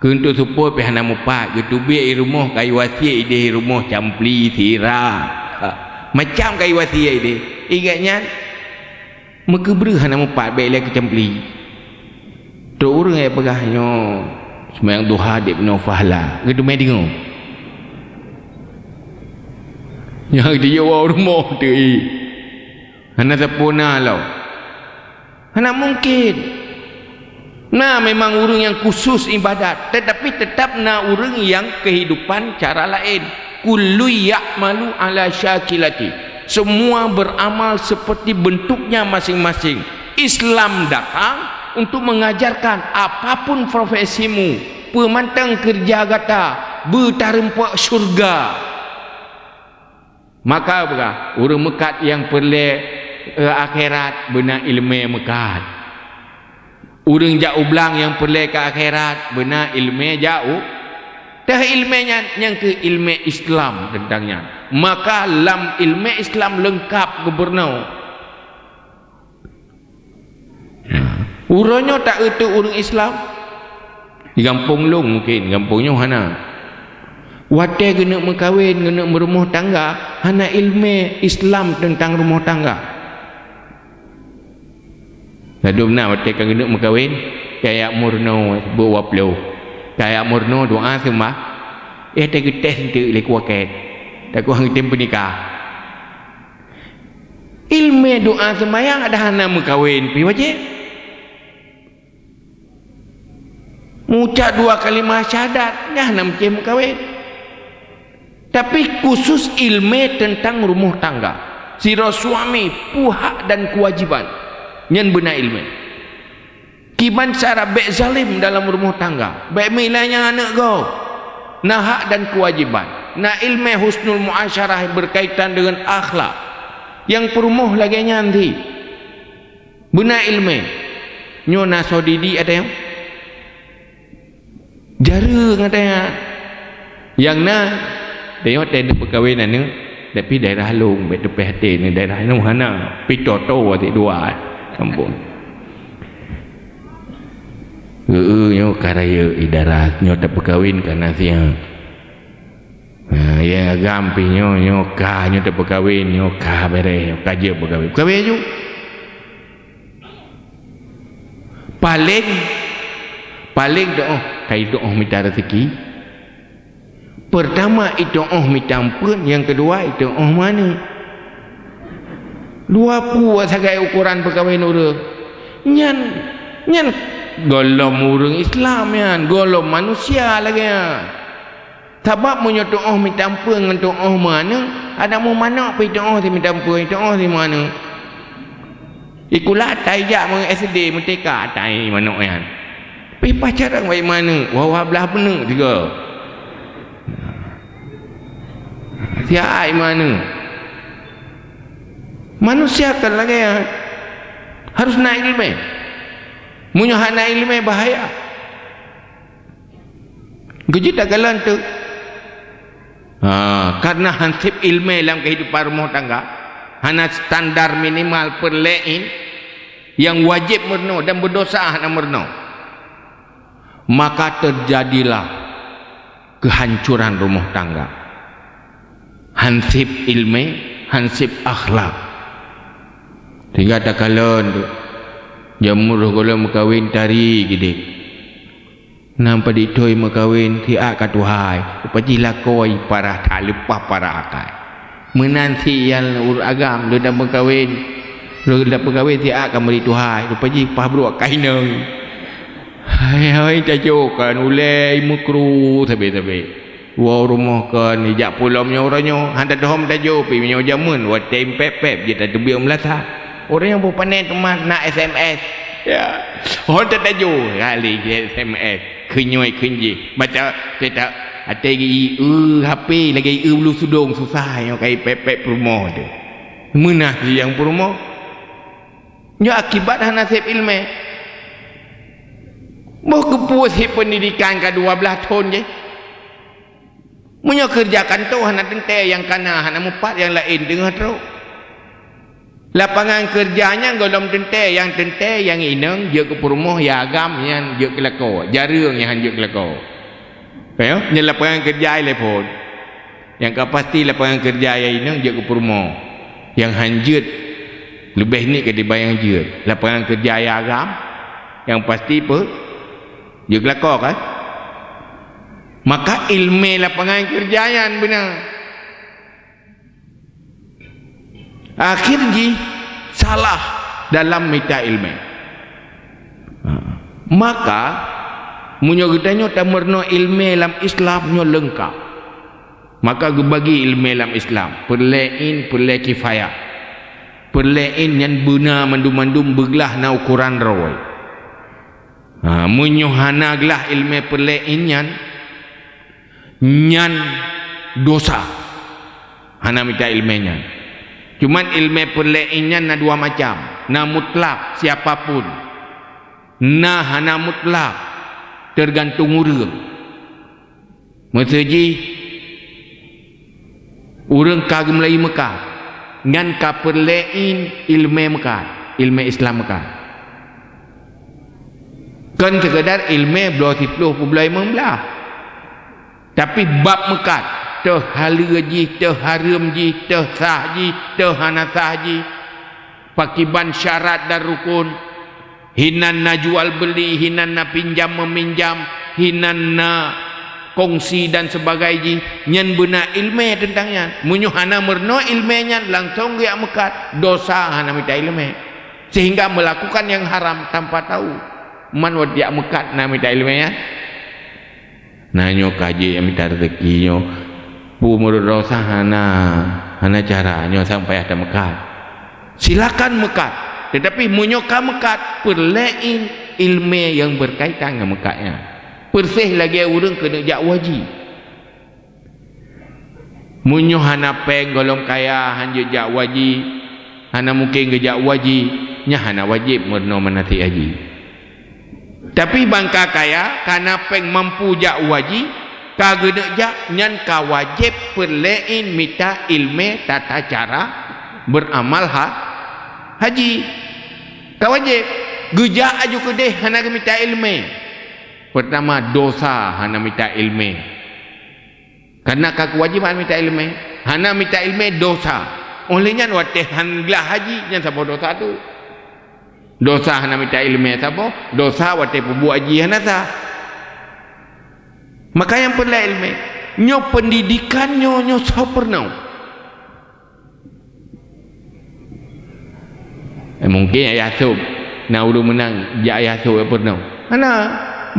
Keuneuk seupôt pih hana meupat, geuteubiet i rumoh kayu wasiet ideh i rumoh campli sira. Macam kayu wasiet ideh. Ingat nyan, meukeubreueh hana meupat bék lé keucampli. Trok ureuëng nyang peugah nyoe seumayang duha di peunoh fahla. Geuteumé deungoe. Nyang geutiyôh u rumoh teuh. Hana sapeue na lom. Hana mungken. Na memang ureuëng nyang khusus ibadat, tetapi tetap na ureuëng nyang kehidupan cara laén. Kullu ya'malu ala syakilati. Semua beramal seperti bentuknya masing-masing. Islam datang untuk mengajarkan apapun profesimu, peumantang kerja gata, beutareumpok syurga. Maka peugah, ureuëng meukat nyang peureulée, eh, akhirat beuna iéleumé meukat. Ureuëng jak u blang nyang peureulée keu akhirat beuna iéleumé jak u. Teuh iéleumé nyan, nyang keu iéleumé Islam teuntang nyan. Maka lam iéleumé Islam leungkab geubeureunoe. Uroe nyoe ta-eu teuk ureuëng Islam. Di gampông lôn mungken, gampông nyoe hana. Watée geuneuk meukawen, geuneuk meurumoh tangga, hana iéleumé Islam teuntang rumoh tangga. Ladôm na watée ka geuneuk meukawen, kaya meurunoe beuwaplo. Kaya meurunoe doa seumah, eh, teugeuteh teuk lé kuakét. Takuah geutem peunikah. Iéleumé doa seumayang ada hana meukawen pih wajéb. Mucak dua kalimah syahadat, nyan hana meucéh meukawen. Tapi khusus iéleumé teuntang rumoh tangga. Sidroe suami, puhak dan keuwajiban. Nyan beuna iéleumé. Kiban cara bék zalim dalam rumoh tangga, bék meulanya aneuëk gob, na hak dan keuwajiban, na iéleumé husnul muasyarah berkaitan dengan akhlak. Nyang peurumoh lagée nyan di beuna iéleumé. Nyoe na soe didik ateueh nyoe? Jareueng ateueh nyan. Nyang na, teuh nyoe teuh neupeukawen aneuëk. Tapi daerah lôn, bèk teupèh até nyoe daerah nyoe hana. Pih toto até dua. Ampôn. Heu, nyoe ka rayeuk idarah, nyoe tapeukawen ka na siat. Ha, nyang agam pih nyoe, nyoe ka, nyoe tapeukawen, nyoe ka bèrèh, nyoe ka jeuet peukawen. Peukawen aju. Paleng, paleng doh, ka doh mita raseuki. Peurtama, itoh mita eumpeuen, nyang keudua, itoh meuaneuk. Dua peue sagai ukoran peukawen ureuëng. Nyan, nyan gohlom ureuëng Islam nyan, gohlom manusia lagée nyan. Sabab meunyoe tuoh mita eumpeuen ngon tuoh meuaneuk, adak meumanok pih tuoh si mita eumpeuen, tuoh si meuaneuk. Sikula tai jak meuSD, meuTK tai manok nyan. Pih pacaran wai manok, wawa blah beuneuek juga. Siai manok. Manusia kan lagée nyan. Harus na iéleumé. Meunyoe hana iéleumé, bahaya. Geujeuet takalon teuk. Ha, karena hanseb iéleumé lam keuhidupan rumoh tangga, hana standar minimal peureulée nyang wajéb meurunoe dan beudosa hana meurunoe, maka teujadilah keuhancoran rumoh tangga. Hanseb iéleumé, hanseb akhlak. Sehingga takalon teuk, jamur gohlom meukawen tari geude. Nam paditôi meukawen siat ka tuhai, rupa jih lakoe parah that leupah parah akai. Meunan si nyang ureuëng agam leuda meukawen, leuda peukawen siat ka meuri tuhai, rupa jih pah brok ka inong. Hai, hai, tajok kan ulée meukru sabe-sabe. Woe rumoh kon ijak pulo meunyoe uroe nyoe, han tadhom tajok pih meunyoe jameun watée pép-pép jeuet tateubiet meulasa. Uroe nyoe beupané teuma na S M S. Ya. Hon tatajo kali S M S, kheun nyoe kheun jih. Baca teutab até geu-eu H P lagée eu bulu sudong susah nyoe kai pép-pép peurumoh teuh. Meunah si nyang peurumoh. Nyoe akibat hana seb iéleumé. Boh keupeue seb peundidikan ka dua blaih thon jih. Meunyoe keureuja kantô hana teuntée nyang kana, hana mupat nyang laén teungoh trok. Lapangan keureuja nyan gohlom teuntée, nyang teuntée nyang inong jeuet keu peurumoh, nyang agam nyan jeuet keu lakoe, jareueng nyang han jeuet keu lakoe. Ka nyoe, nyan lapangan keureuja ilée phon. Nyang ka pasti lapangan keureuja nyang inong jeuet keu peurumoh. Nyang han jeuet leubeh niet ketimbang nyang jeuet. Lapangan keureuja nyang agam, nyang pasti peue? Jeuet keu lakoe kan? Maka iéleumé lapangan keureuja nyan beuna. Akhé jih salah dalam mita iéleumé. Ha. Maka, meunyoe geutanyoe tameurunoe iéleumé lam Islam nyoe leungkap, maka geubagi iéleumé lam Islam, peureulée ain, peureulée kifayah. Peureulée ain nyan beuna mandum-mandum beuglah na ukoran droe. Ha, meunyoe hana glah iéleumé peureulée ain nyan, nyan dosa. Hana mita iéleumé nyan. Cuman iéleumé peureulée ain nyan na dua macam. Na mutlak, siapa pun. Na hana mutlak, teugantung ureuëng. Miseue jih, ureuëng ka geumulai meukat, nyan ka peureulée ain iéleumé meukat, iéleumé Islam meukat. Kon seukeudar iéleumé bloe siplôh peubloe limong blaih. Tapi bab meukat, teuh haleue jih, teuh hareuem jih, teuh sah jih, teuh hana sah jih, pakiban syarat dan rukun, hinan na jual beuli, hinan na pinjam meuminjam, hinan na kongsi dan sebagai jih, nyan beuna iéleumé teuntang nyan. Meunyoe hana meurunoe iéleumé nyan, langsong geujak meukat, dosa hana mita iéleumé. Sehingga melakukan yang haram tanpa tahu. Man watée jak meukat na mita iéleumé nyan. Na nyoe ka jeuet nyang mita raseuki nyoe, peue meurot droe sa hana, hana cara nyoe sang payah tameukat. Silakan meukat, teutapi meunyoe ka meukat, peureulée iéleumé nyang beurkaitan ngon meukat nyan. Peureséh lagée ureuëng keuneuk jak u haji. Meunyoe hana péng gohlom kaya han jeuet jak u haji, hana mungken geujak u haji, nyan hana wajéb meurunoe manasik haji. Tapi ban ka kaya, ka na péng mampu jak u haji, Ka geuneuk jak, nyan ka wajéb peureulée mita iéleumé tata cara beuramal ha-, haji. Ka wajéb. Geujak aju keudeh hana geumita iéleumé. Peurtama, dosa hana mita iéleumé. Kareuna ka keuwajéban mita iéleumé. Hana mita iéleumé, dosa. Óh lheueh nyan watée han glah haji, nyan saboh dosa tu. Dosa hana mita iéleumé saboh, dosa watée peubuet haji hana sah. Maka nyang peureulée iéleumé, nyoe peundidikan nyoe, nyoe soe peurunoe. Eh, mungkin ayah sôb, na ureuëng meunang jak ayah sôb peurunoe. Hana,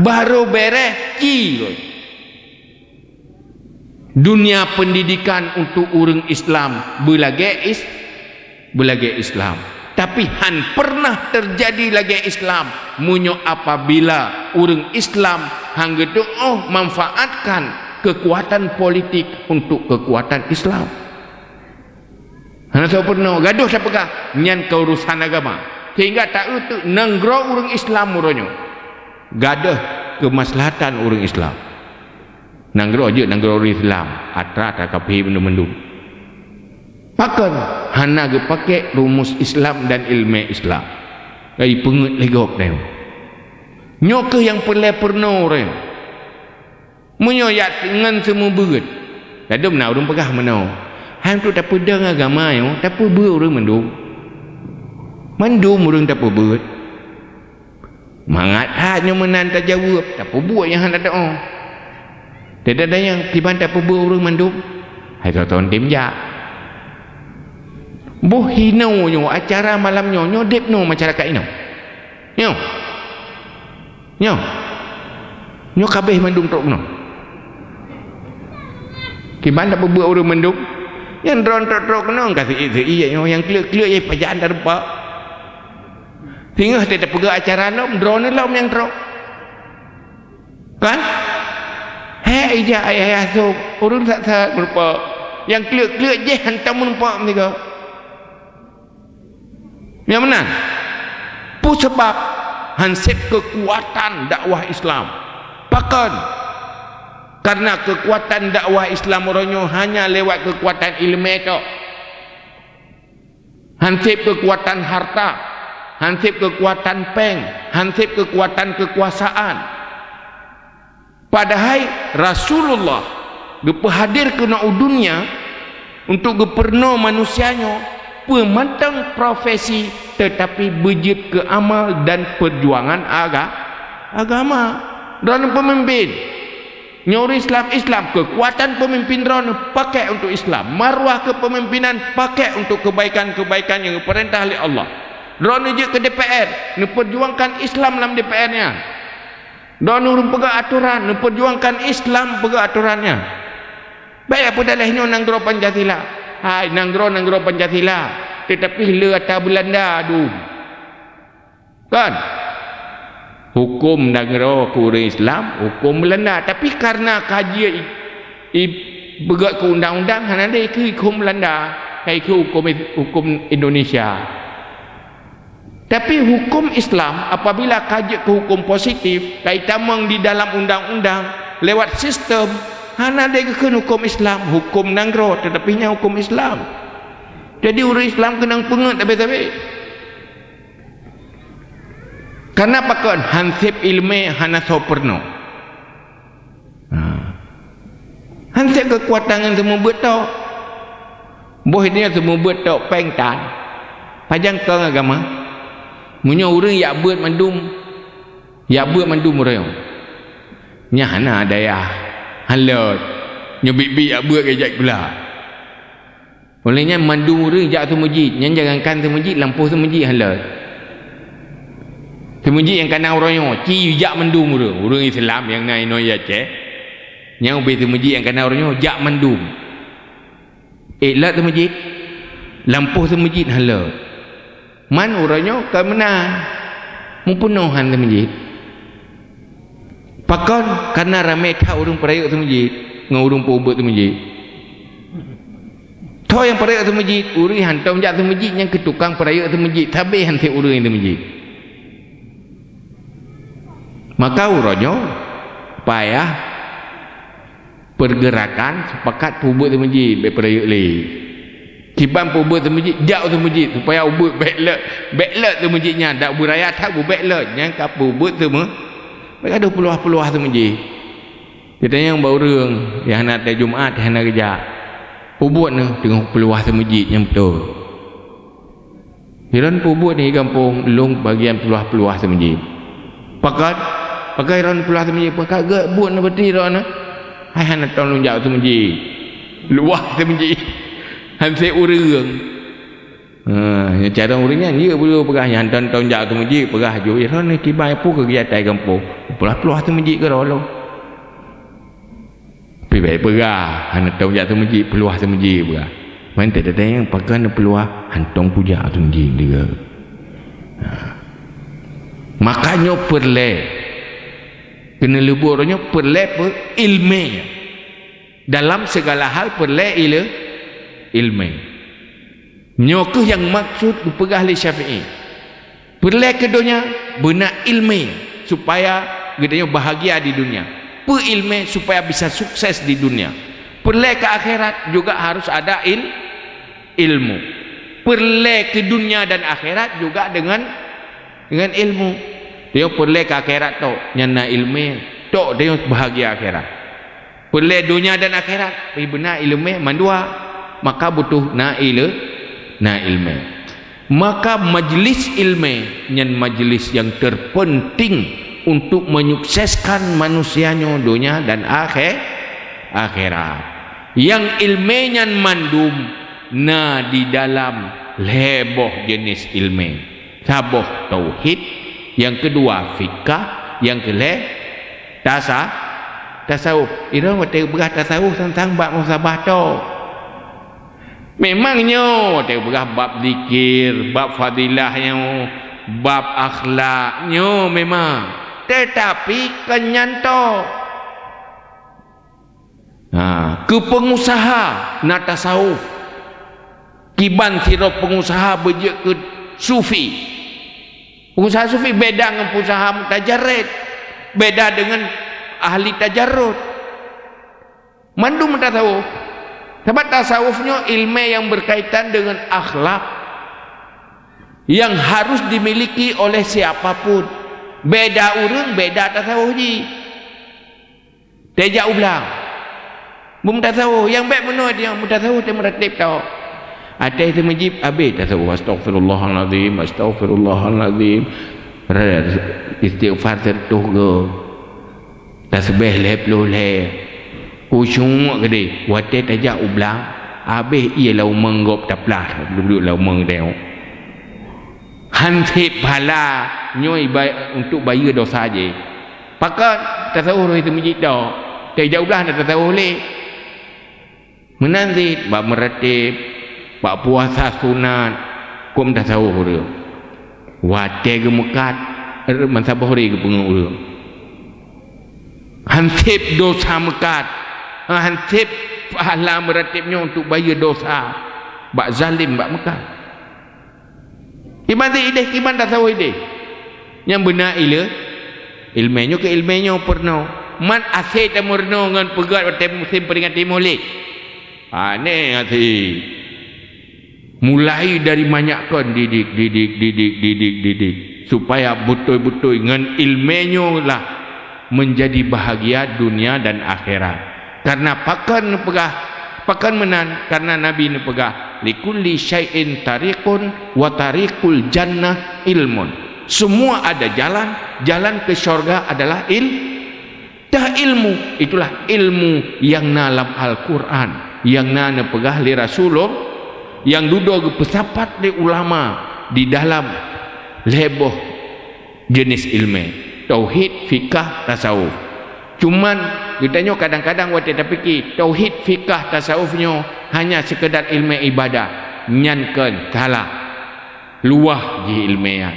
barô béreh ci. Dunia pendidikan untuk ureuëng Islam beulagée is-, beulagée Islam. Tapi han pernah terjadi lagée Islam meunyoe apabila ureuëng Islam han geutuoh manfaatkan kekuatan politik untuk kekuatan Islam. Hana soe peurunoe, gadoh tapeugah nyan keurusan agama. Sehingga ta-eu teuk nanggroe ureuëng Islam uroe nyoe gadoh keumaslahatan ureuëng Islam. Nanggroe jeuet nanggroe ureuëng Islam, atra takafé mandum-mandum. Pakon hana geupakée rumus Islam dan iéleumé Islam? Ai peungeuet lé gob nyoe. Nyoe kheueh nyang peureulée peurunoe ureuëng. Meunyoe jak ngon seumeubeuet, ladôm na ureuëng peugah meunoe, "Hai, untuk tapeudong agama nyoe, tapeubeuet ureuëng mandum." Mandum ureuëng tapeubeuet. Mangat that nyoe meunan tajaweueb, tapeubuet nyang hana teuôt. Teuntang nyang kiban tapeubuet ureuëng mandum, hai soe-soe tem jak. Boh hinoe nyoe acara malam nyoe, nyoe deb noe masyarakat inoe. Nyoe. Nyoe. Nyoe kabeh mandum trok keunoe. Kiban tapeubuet ureuëng mandum, nyang droeneuh trok-trok keunoe ka seuiet-seuiet nyoe, nyang kleuet-kleuet nyang pajan tareumpa. Singoh teuh tapeugah acara lom, droeneuh lom nyang trok. Kan? Hék ija ayah-ayah sôb, ureuëng sat-sat meurupa. Nyang kleuet-kleuet jih hantom meurupa meusigoe. Nyang meunan, peue sabab hanseb keukuatan dakwah Islam? Pakon? Karena keukuatan dakwah Islam uroe nyoe hanya lewat keukuatan iéleumé tok. Hanseb keukuatan harta, hanseb keukuatan péng, hanseb keukuatan keukuasaan. Padahai Rasulullah geupeuhadir keunoe u dunia untuk geupeurunoe manusia nyoe peue mantong profesi, teutapi beujeuet keu amal dan peujuangan aga-, agama. Droeneuh peumimpin. Nyoe ureuëng Islam, Islam, keukuatan peumimpin droeneuh pakek untuk Islam, marwah kepemimpinan pakek untuk kebaikan-kebaikan nyang geupeurintah lé Allah. Droeneuh jeuet keu D P R, neupeurjuangkan Islam lam D P R nyan. Droeneuh ureuëng peugah atoran, neupeurjuangkan Islam peugah atoran nyan. Bék peudaleh nyoe nanggroe Pancasila. Hai, nanggroe-nanggroe Pancasila, teutapi le ata Beulanda dum. Kan? Huköm nanggroe keu ureuëng Islam, huköm Beulanda. Tapi kareuna ka jeuet i-, i-, peugét keu undang-undang, hana lé ikheun huköm Beulanda, ka ikheun huköm, huköm Indonesia. Tapi huköm Islam, apabila ka jeuet keu huköm positif, ka itamong di dalam undang-undang, lewat sistem, hana lé geukheun huköm Islam, huköm nanggroe, teutapi nyan huköm Islam. Jadi, ureuëng Islam keunong peungét sabe-sabe. Kareuna pakon? Hanseb iéleumé hana soe peurunoe. Ha. Hanseb keukuatan ngon seumeubeuet tok. Boh nyoe seumeubeuet tok péng tan. Pajan kong agama? Meunyoe ureuëng jak beuet mandum, jak beuet mandum ureuëng. Nyan hana daya. Hana lé. Nyoe biet-biet jak beuet keu jak sikula. Óh lheueh nyan mandum ureuëng jak seumeujid, nyan jangankan seumeujid, lampôh seumeujid hana lé. Seumeujid nyang ka na uroe nyoe, ci jak mandum ureuëng, ureuëng Islam nyang na inoe Aceh, nyang ubé seumeujid nyang ka na uroe nyoe jak mandum. Ék lé seumeujid, lampôh seumeujid hana lé. Man uroe nyoe ka meunan, meupeunoh han seumeujid. Pakon? Kareuna ramé that ureuëng peurayeuk seumeujid ngon ureuëng peubuet seumeujid. Tho nyang peurayeuk seumeujid, ureuëng hantom jak seumeujid nyang keu tukang peurayeuk seumeujid, sabe hanseb ureuëng seumeujid. Maka uroe nyoe payah pergerakan, sepakat peubuet seumeujid, bék peurayeuk lé. Kiban peubuet seumeujid, jak seumeujid, supaya ubeut bék lé, bék lé seumeujid nyan, dak beuraya that, beubék lé, nyan ka peubuet seumeu-, bék gadoh peuluwah-peuluwah seumeujid. Kita nyang bak ureuëng nyang hana tée Jumat, hana geujak. Peubuet neuh teungoh peuluwah seumeujid nyang beutôi. Hiron peubuet di gampông lôn bagian peuluwah-peuluwah seumeujid. Pakat, pakat hiron peuluwah seumeujid, pakat geubuet neuh beuti droeneuh. Hai hana tong lôn jak seumeujid. Luwah seumeujid. Hanse ureuëng. Ha, nyang carông ureuëng nyan, ye bulu peugah nyan tong-tong jak seumeujid, peugah ju hiron neuh kiban peue kegiatan gampông. Peuluwah-peuluwah seumeujid keudroe lôn. Pih bék peugah, hana tong jak seumeujid, peuluwah seumeujid peugah. Mantong tatanyong pakon peuluwah, hana tong kujak seumeujid juga. Ha. Makanya peureulée keuneuleubu uroe nyoe peureulée peu ilmé. Dalam segala hal peureulée ile-, ilmé. Nyoe kheueh nyang maksud geupeugah lé Syafi'i. Peureulée keu donya, beuna ilmé supaya geutanyoe bahagia di dunia. Peu ilmé supaya bisa sukses di dunia. Peureulée keu akhirat juga harus ada il-, ilmu. Peureulée keu dunia dan akhirat juga dengan, dengan ilmu. Tanyoe peureulée keu akhirat tok, nyan na ilmé, tok tanyoe bahagia akhirat. Peureulée donya dan akhirat, tapi beuna ileumé mandua, maka butuh na ile-, na ilmé. Maka majlis ilmé nyan majlis nyang terpenting untuk menyukseskan manusia nyoe donya dan akhé-, akhirat. Nyang ilmé nyan mandum na di dalam lhée boh jeuneh ilmé. Saboh tauhid, nyang keudua fikah, nyang keulhée tasa-, tasawuf. Iroe watée geupeugah tasawuf sang-sang bak musabah tok. Memang nyoe watée geupeugah bab zikir, bab fadilah nyoe, bab akhlak nyoe memang. Tetapi kon nyan tok. Ha, keu peungusaha na tasawuf. Kiban sidroe peungusaha beujeuet keu sufi. Peungusaha sufi beda ngon peungusaha mutajarrid, beda deungon ahli tajarrud. Mandum tasawuf. Sabab tasawuf nyoe ilmé nyang berkaitan deungon akhlak yang harus dimiliki oleh siapa pun. Beda ureuëng, beda tasawuf jih. Teuh jak u blang. Beumeutasawuf, nyang bék meunoe nyang meutasawuf teuh meurateb tau. Até seumeujib abéh tasawuf, astaghfirullahalazim, astaghfirullahalazim. Istighfar siratoh go. Tasbih lhée ploh lhée. Khusyuk keudeh, watée tajak u blang, abéh ie lam umong gob taplah, duek-duek lam umong deuh. Hanseb pahala nyoe iba-, untuk bayeue dosa jih. Pakon tasawuf roh itu meujido, teuh jak u blang na tasawuf lé. Meunan cit bak meurateb, bak puasa sunat, huköm tasawuf ureuëng. Watée geumeukat, meusaboh hari geupeungeut ureuëng. Hanseb dosa meukat, hanseb pahala meurateb nyoe untuk bayeue dosa bak zalim bak meukat. Kiban ideh, kiban tasawuf ideh. Nyang beuna ile-, ilmé nyoe keu ilmé nyoe peurunoe. Man asée tameurunoe ngon peugét watée musém peuringati Maulid. Aneh hati. Mulai dari manyak kon didik, didik, didik, didik, didik, supaya beutôi-beutôi ngon ilmé nyoe lah menjadi bahagia dunia dan akhirat. Karena pakon neupeugah, pakon meunan? Karena Nabi neupeugah, "Likulli syai'in tariqun wa tariqul jannah ilmun." Semua ada jalan, jalan ke syurga adalah il-, dah ilmu. Itulah ilmu yang na lam Al-Quran, yang na neupeugah lé Rasulullah, yang dudoe geupeusapat lé ulama di dalam lhée boh jeuneh ilmé, tauhid, fikah, tasawuf. Cuman, geutanyoe kadang-kadang watée tapike, tauhid, fikah, tasawuf nyoe hanya seukeudar ilmé ibadah, nyan kon salah. Luwah jih ilmé nyan.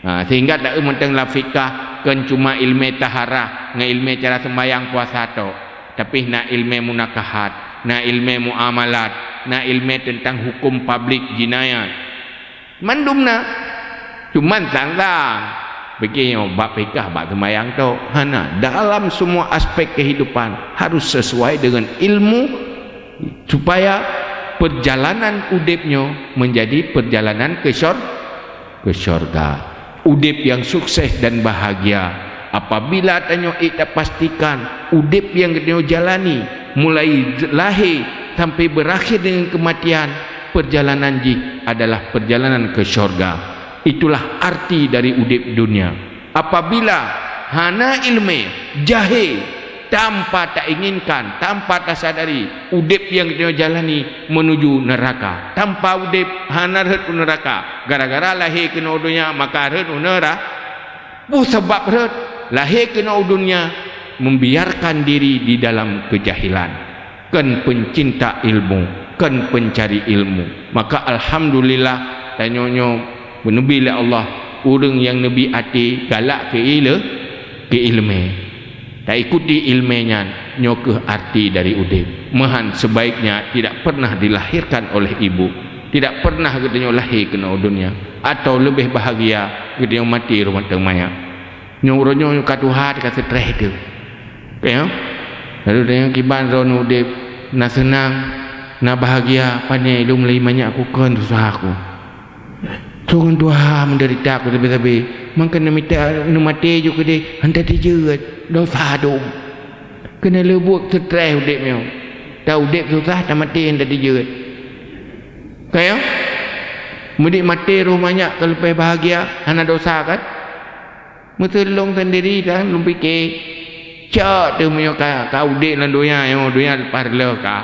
Ha, sehingga taeu mantong lam fikah kon cuma ilmé taharah ngon ilmé cara sembayang puasa tok, tapi na ilmé munakahat, na ilmé muamalat, na ilmé teuntang huköm publik jinayat. Mandum na. Cuman sang-sang Pikir nyoe bab fikah, bab seumayang tok. Hana. Dalam semua aspek kehidupan harus sesuai dengan ilmu, supaya perjalanan udeb nyoe menjadi perjalanan ke syur-, ke syurga. Udeb yang sukses dan bahagia apabila tanyoe ék tapastikan udeb nyang tanyoe jalani mulai lahé sampai berakhir dengan kematian, perjalanan jih adalah perjalanan ke syurga. Itulah arti dari udeb dunia. Apabila hana ileumé, jahé, tanpa tainginkan, tanpa tasadari, udeb nyang tanyoe jalani menuju neuraka. Tanpa udeb hana rhot u neuraka. Gara-gara lahé keunoe u dunia, maka rhot u neura-, peue sabab rhot? Lahé keunoe u dunia membiarkan diri di dalam kejahilan. Kon pencinta ilmu, kon pencari ilmu. Maka alhamdulillah, tanyoe nyoe neubri lé Allah ureuëng nyang neubi até galak keu ile-, keu ileumé. Taikuti ileumé nyan, nyoe kheueh arti dari udeb. Meuhan sebaiknya tidak pernah dilahirkan oleh ibu, tidak pernah geutanyoe lahé keunoe u dunia, atau leubeh bahagia geutanyoe maté rumoh teuh manyak. Nyoe uroe nyoe ka tuha ka stress teuh. Ka nyoe? Lalu tanyoe kiban droeneuh udeb, na seunang, na bahagia, pane lôn meulai manyak ku kon susah ku. Soe ngon tuha menderita ku sabe-sabe. Mangkana mita neumaté ju keudeh, hana tijeuet, dosa dum. Keuneuk leubuet stress udeb nyoe. Ta udeb susah, ta maté hana tijeuet. Ka nyoe? Meudik maté roh manyak ka leubeh bahagia, hana dosa kan? Meuteulông sendiri kan lôn pike, cok teuh meunyoe ka, ka udeb lam donya nyoe, donya leupah reuloh ka.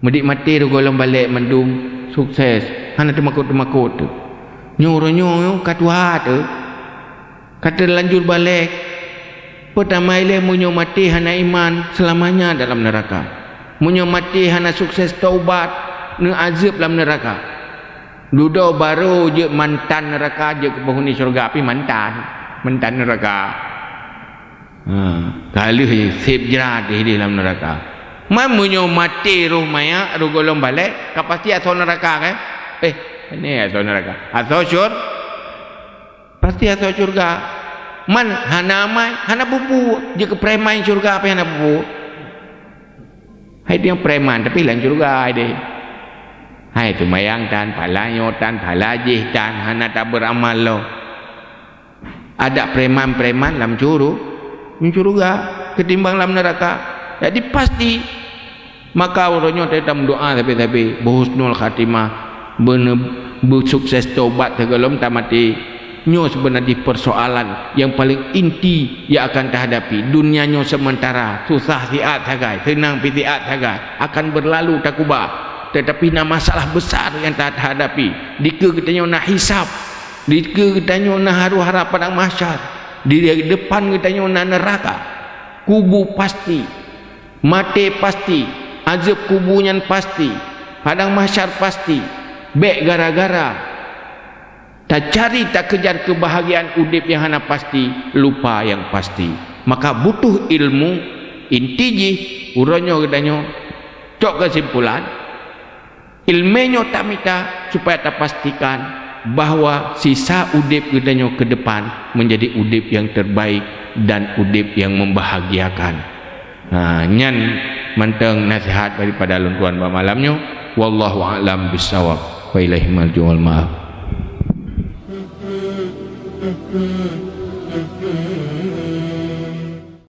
Meudik maté roh gohlom balek mandum sukses, hana teumakot-teumakot teuh. Nyoe uroe nyoe ka tuha teuh, ka teulanjur balek. Peutama ilée meunyoe maté hana iman, seulamanya dalam neuraka. Meunyoe maté hana sukses taubat, neuazeueb lam neuraka. Dudoe barô jeuet mantan neuraka, jeuet keu penghuni syeuruga, pih mantan, mantan neuraka. Ha, ka lheueh seb jrat deh lam neuraka. Man meunyoe maté roh manyak, roh gohlom balek, ka pasti asoe neuraka kan? Eh, ini asoe neuraka. Asoe syur-, pasti asoe syeuruga. Man hana amai, hana peue-peue, jeuet keu preman syeuruga pih hana peue-peue. Hai tanyoe preman, tapi lam syeuruga hai deh. Hai seumayang tan, pahala nyoe tan, pahala jih tan, hana tabeuamal lom. Adak preman-preman lam syuru-, lam syeuruga ketimbang lam neuraka. Jadi pasti. Maka uroe nyoe tanyoe tameudoa sabe-sabe, beuhusnul khatimah, beune-, beusukses taubat sigohlom tamaté. Nyoe seubeuna jih persoalan nyang paleng inti nyang akan tahadapi. Dunia nyoe seumeuntara, susah siat sagai, seunang pih siat sagai, akan beurlalu takuba. Teutapi na masalah besar nyang ta-, tahadapi. Dikeue geutanyoe na hisab, dikeue geutanyoe na harôh-hara padang mahsyar, di depan geutanyoe na neuraka, kubu pasti, maté pasti, azeueb kubu nyan pasti, padang mahsyar pasti. Bék gara-gara tacari, takeujar keubahgiaan udeb nyang hana pasti, lupa nyang pasti. Maka butuh ilmu, inti jih, uroe nyoe geutanyoe cok keusimpulan, ilmu nyoe tamita supaya tapastikan bahwa sisa udeb geutanyoe keu depan menjadi udeb nyang terbaik dan udeb nyang membahagiakan. Ha, nyan mantong nasihat daripada lôn tuan bak malam nyoe. Wallahu a'lam bissawab. Wa ilaihil marji' wal ma'ab.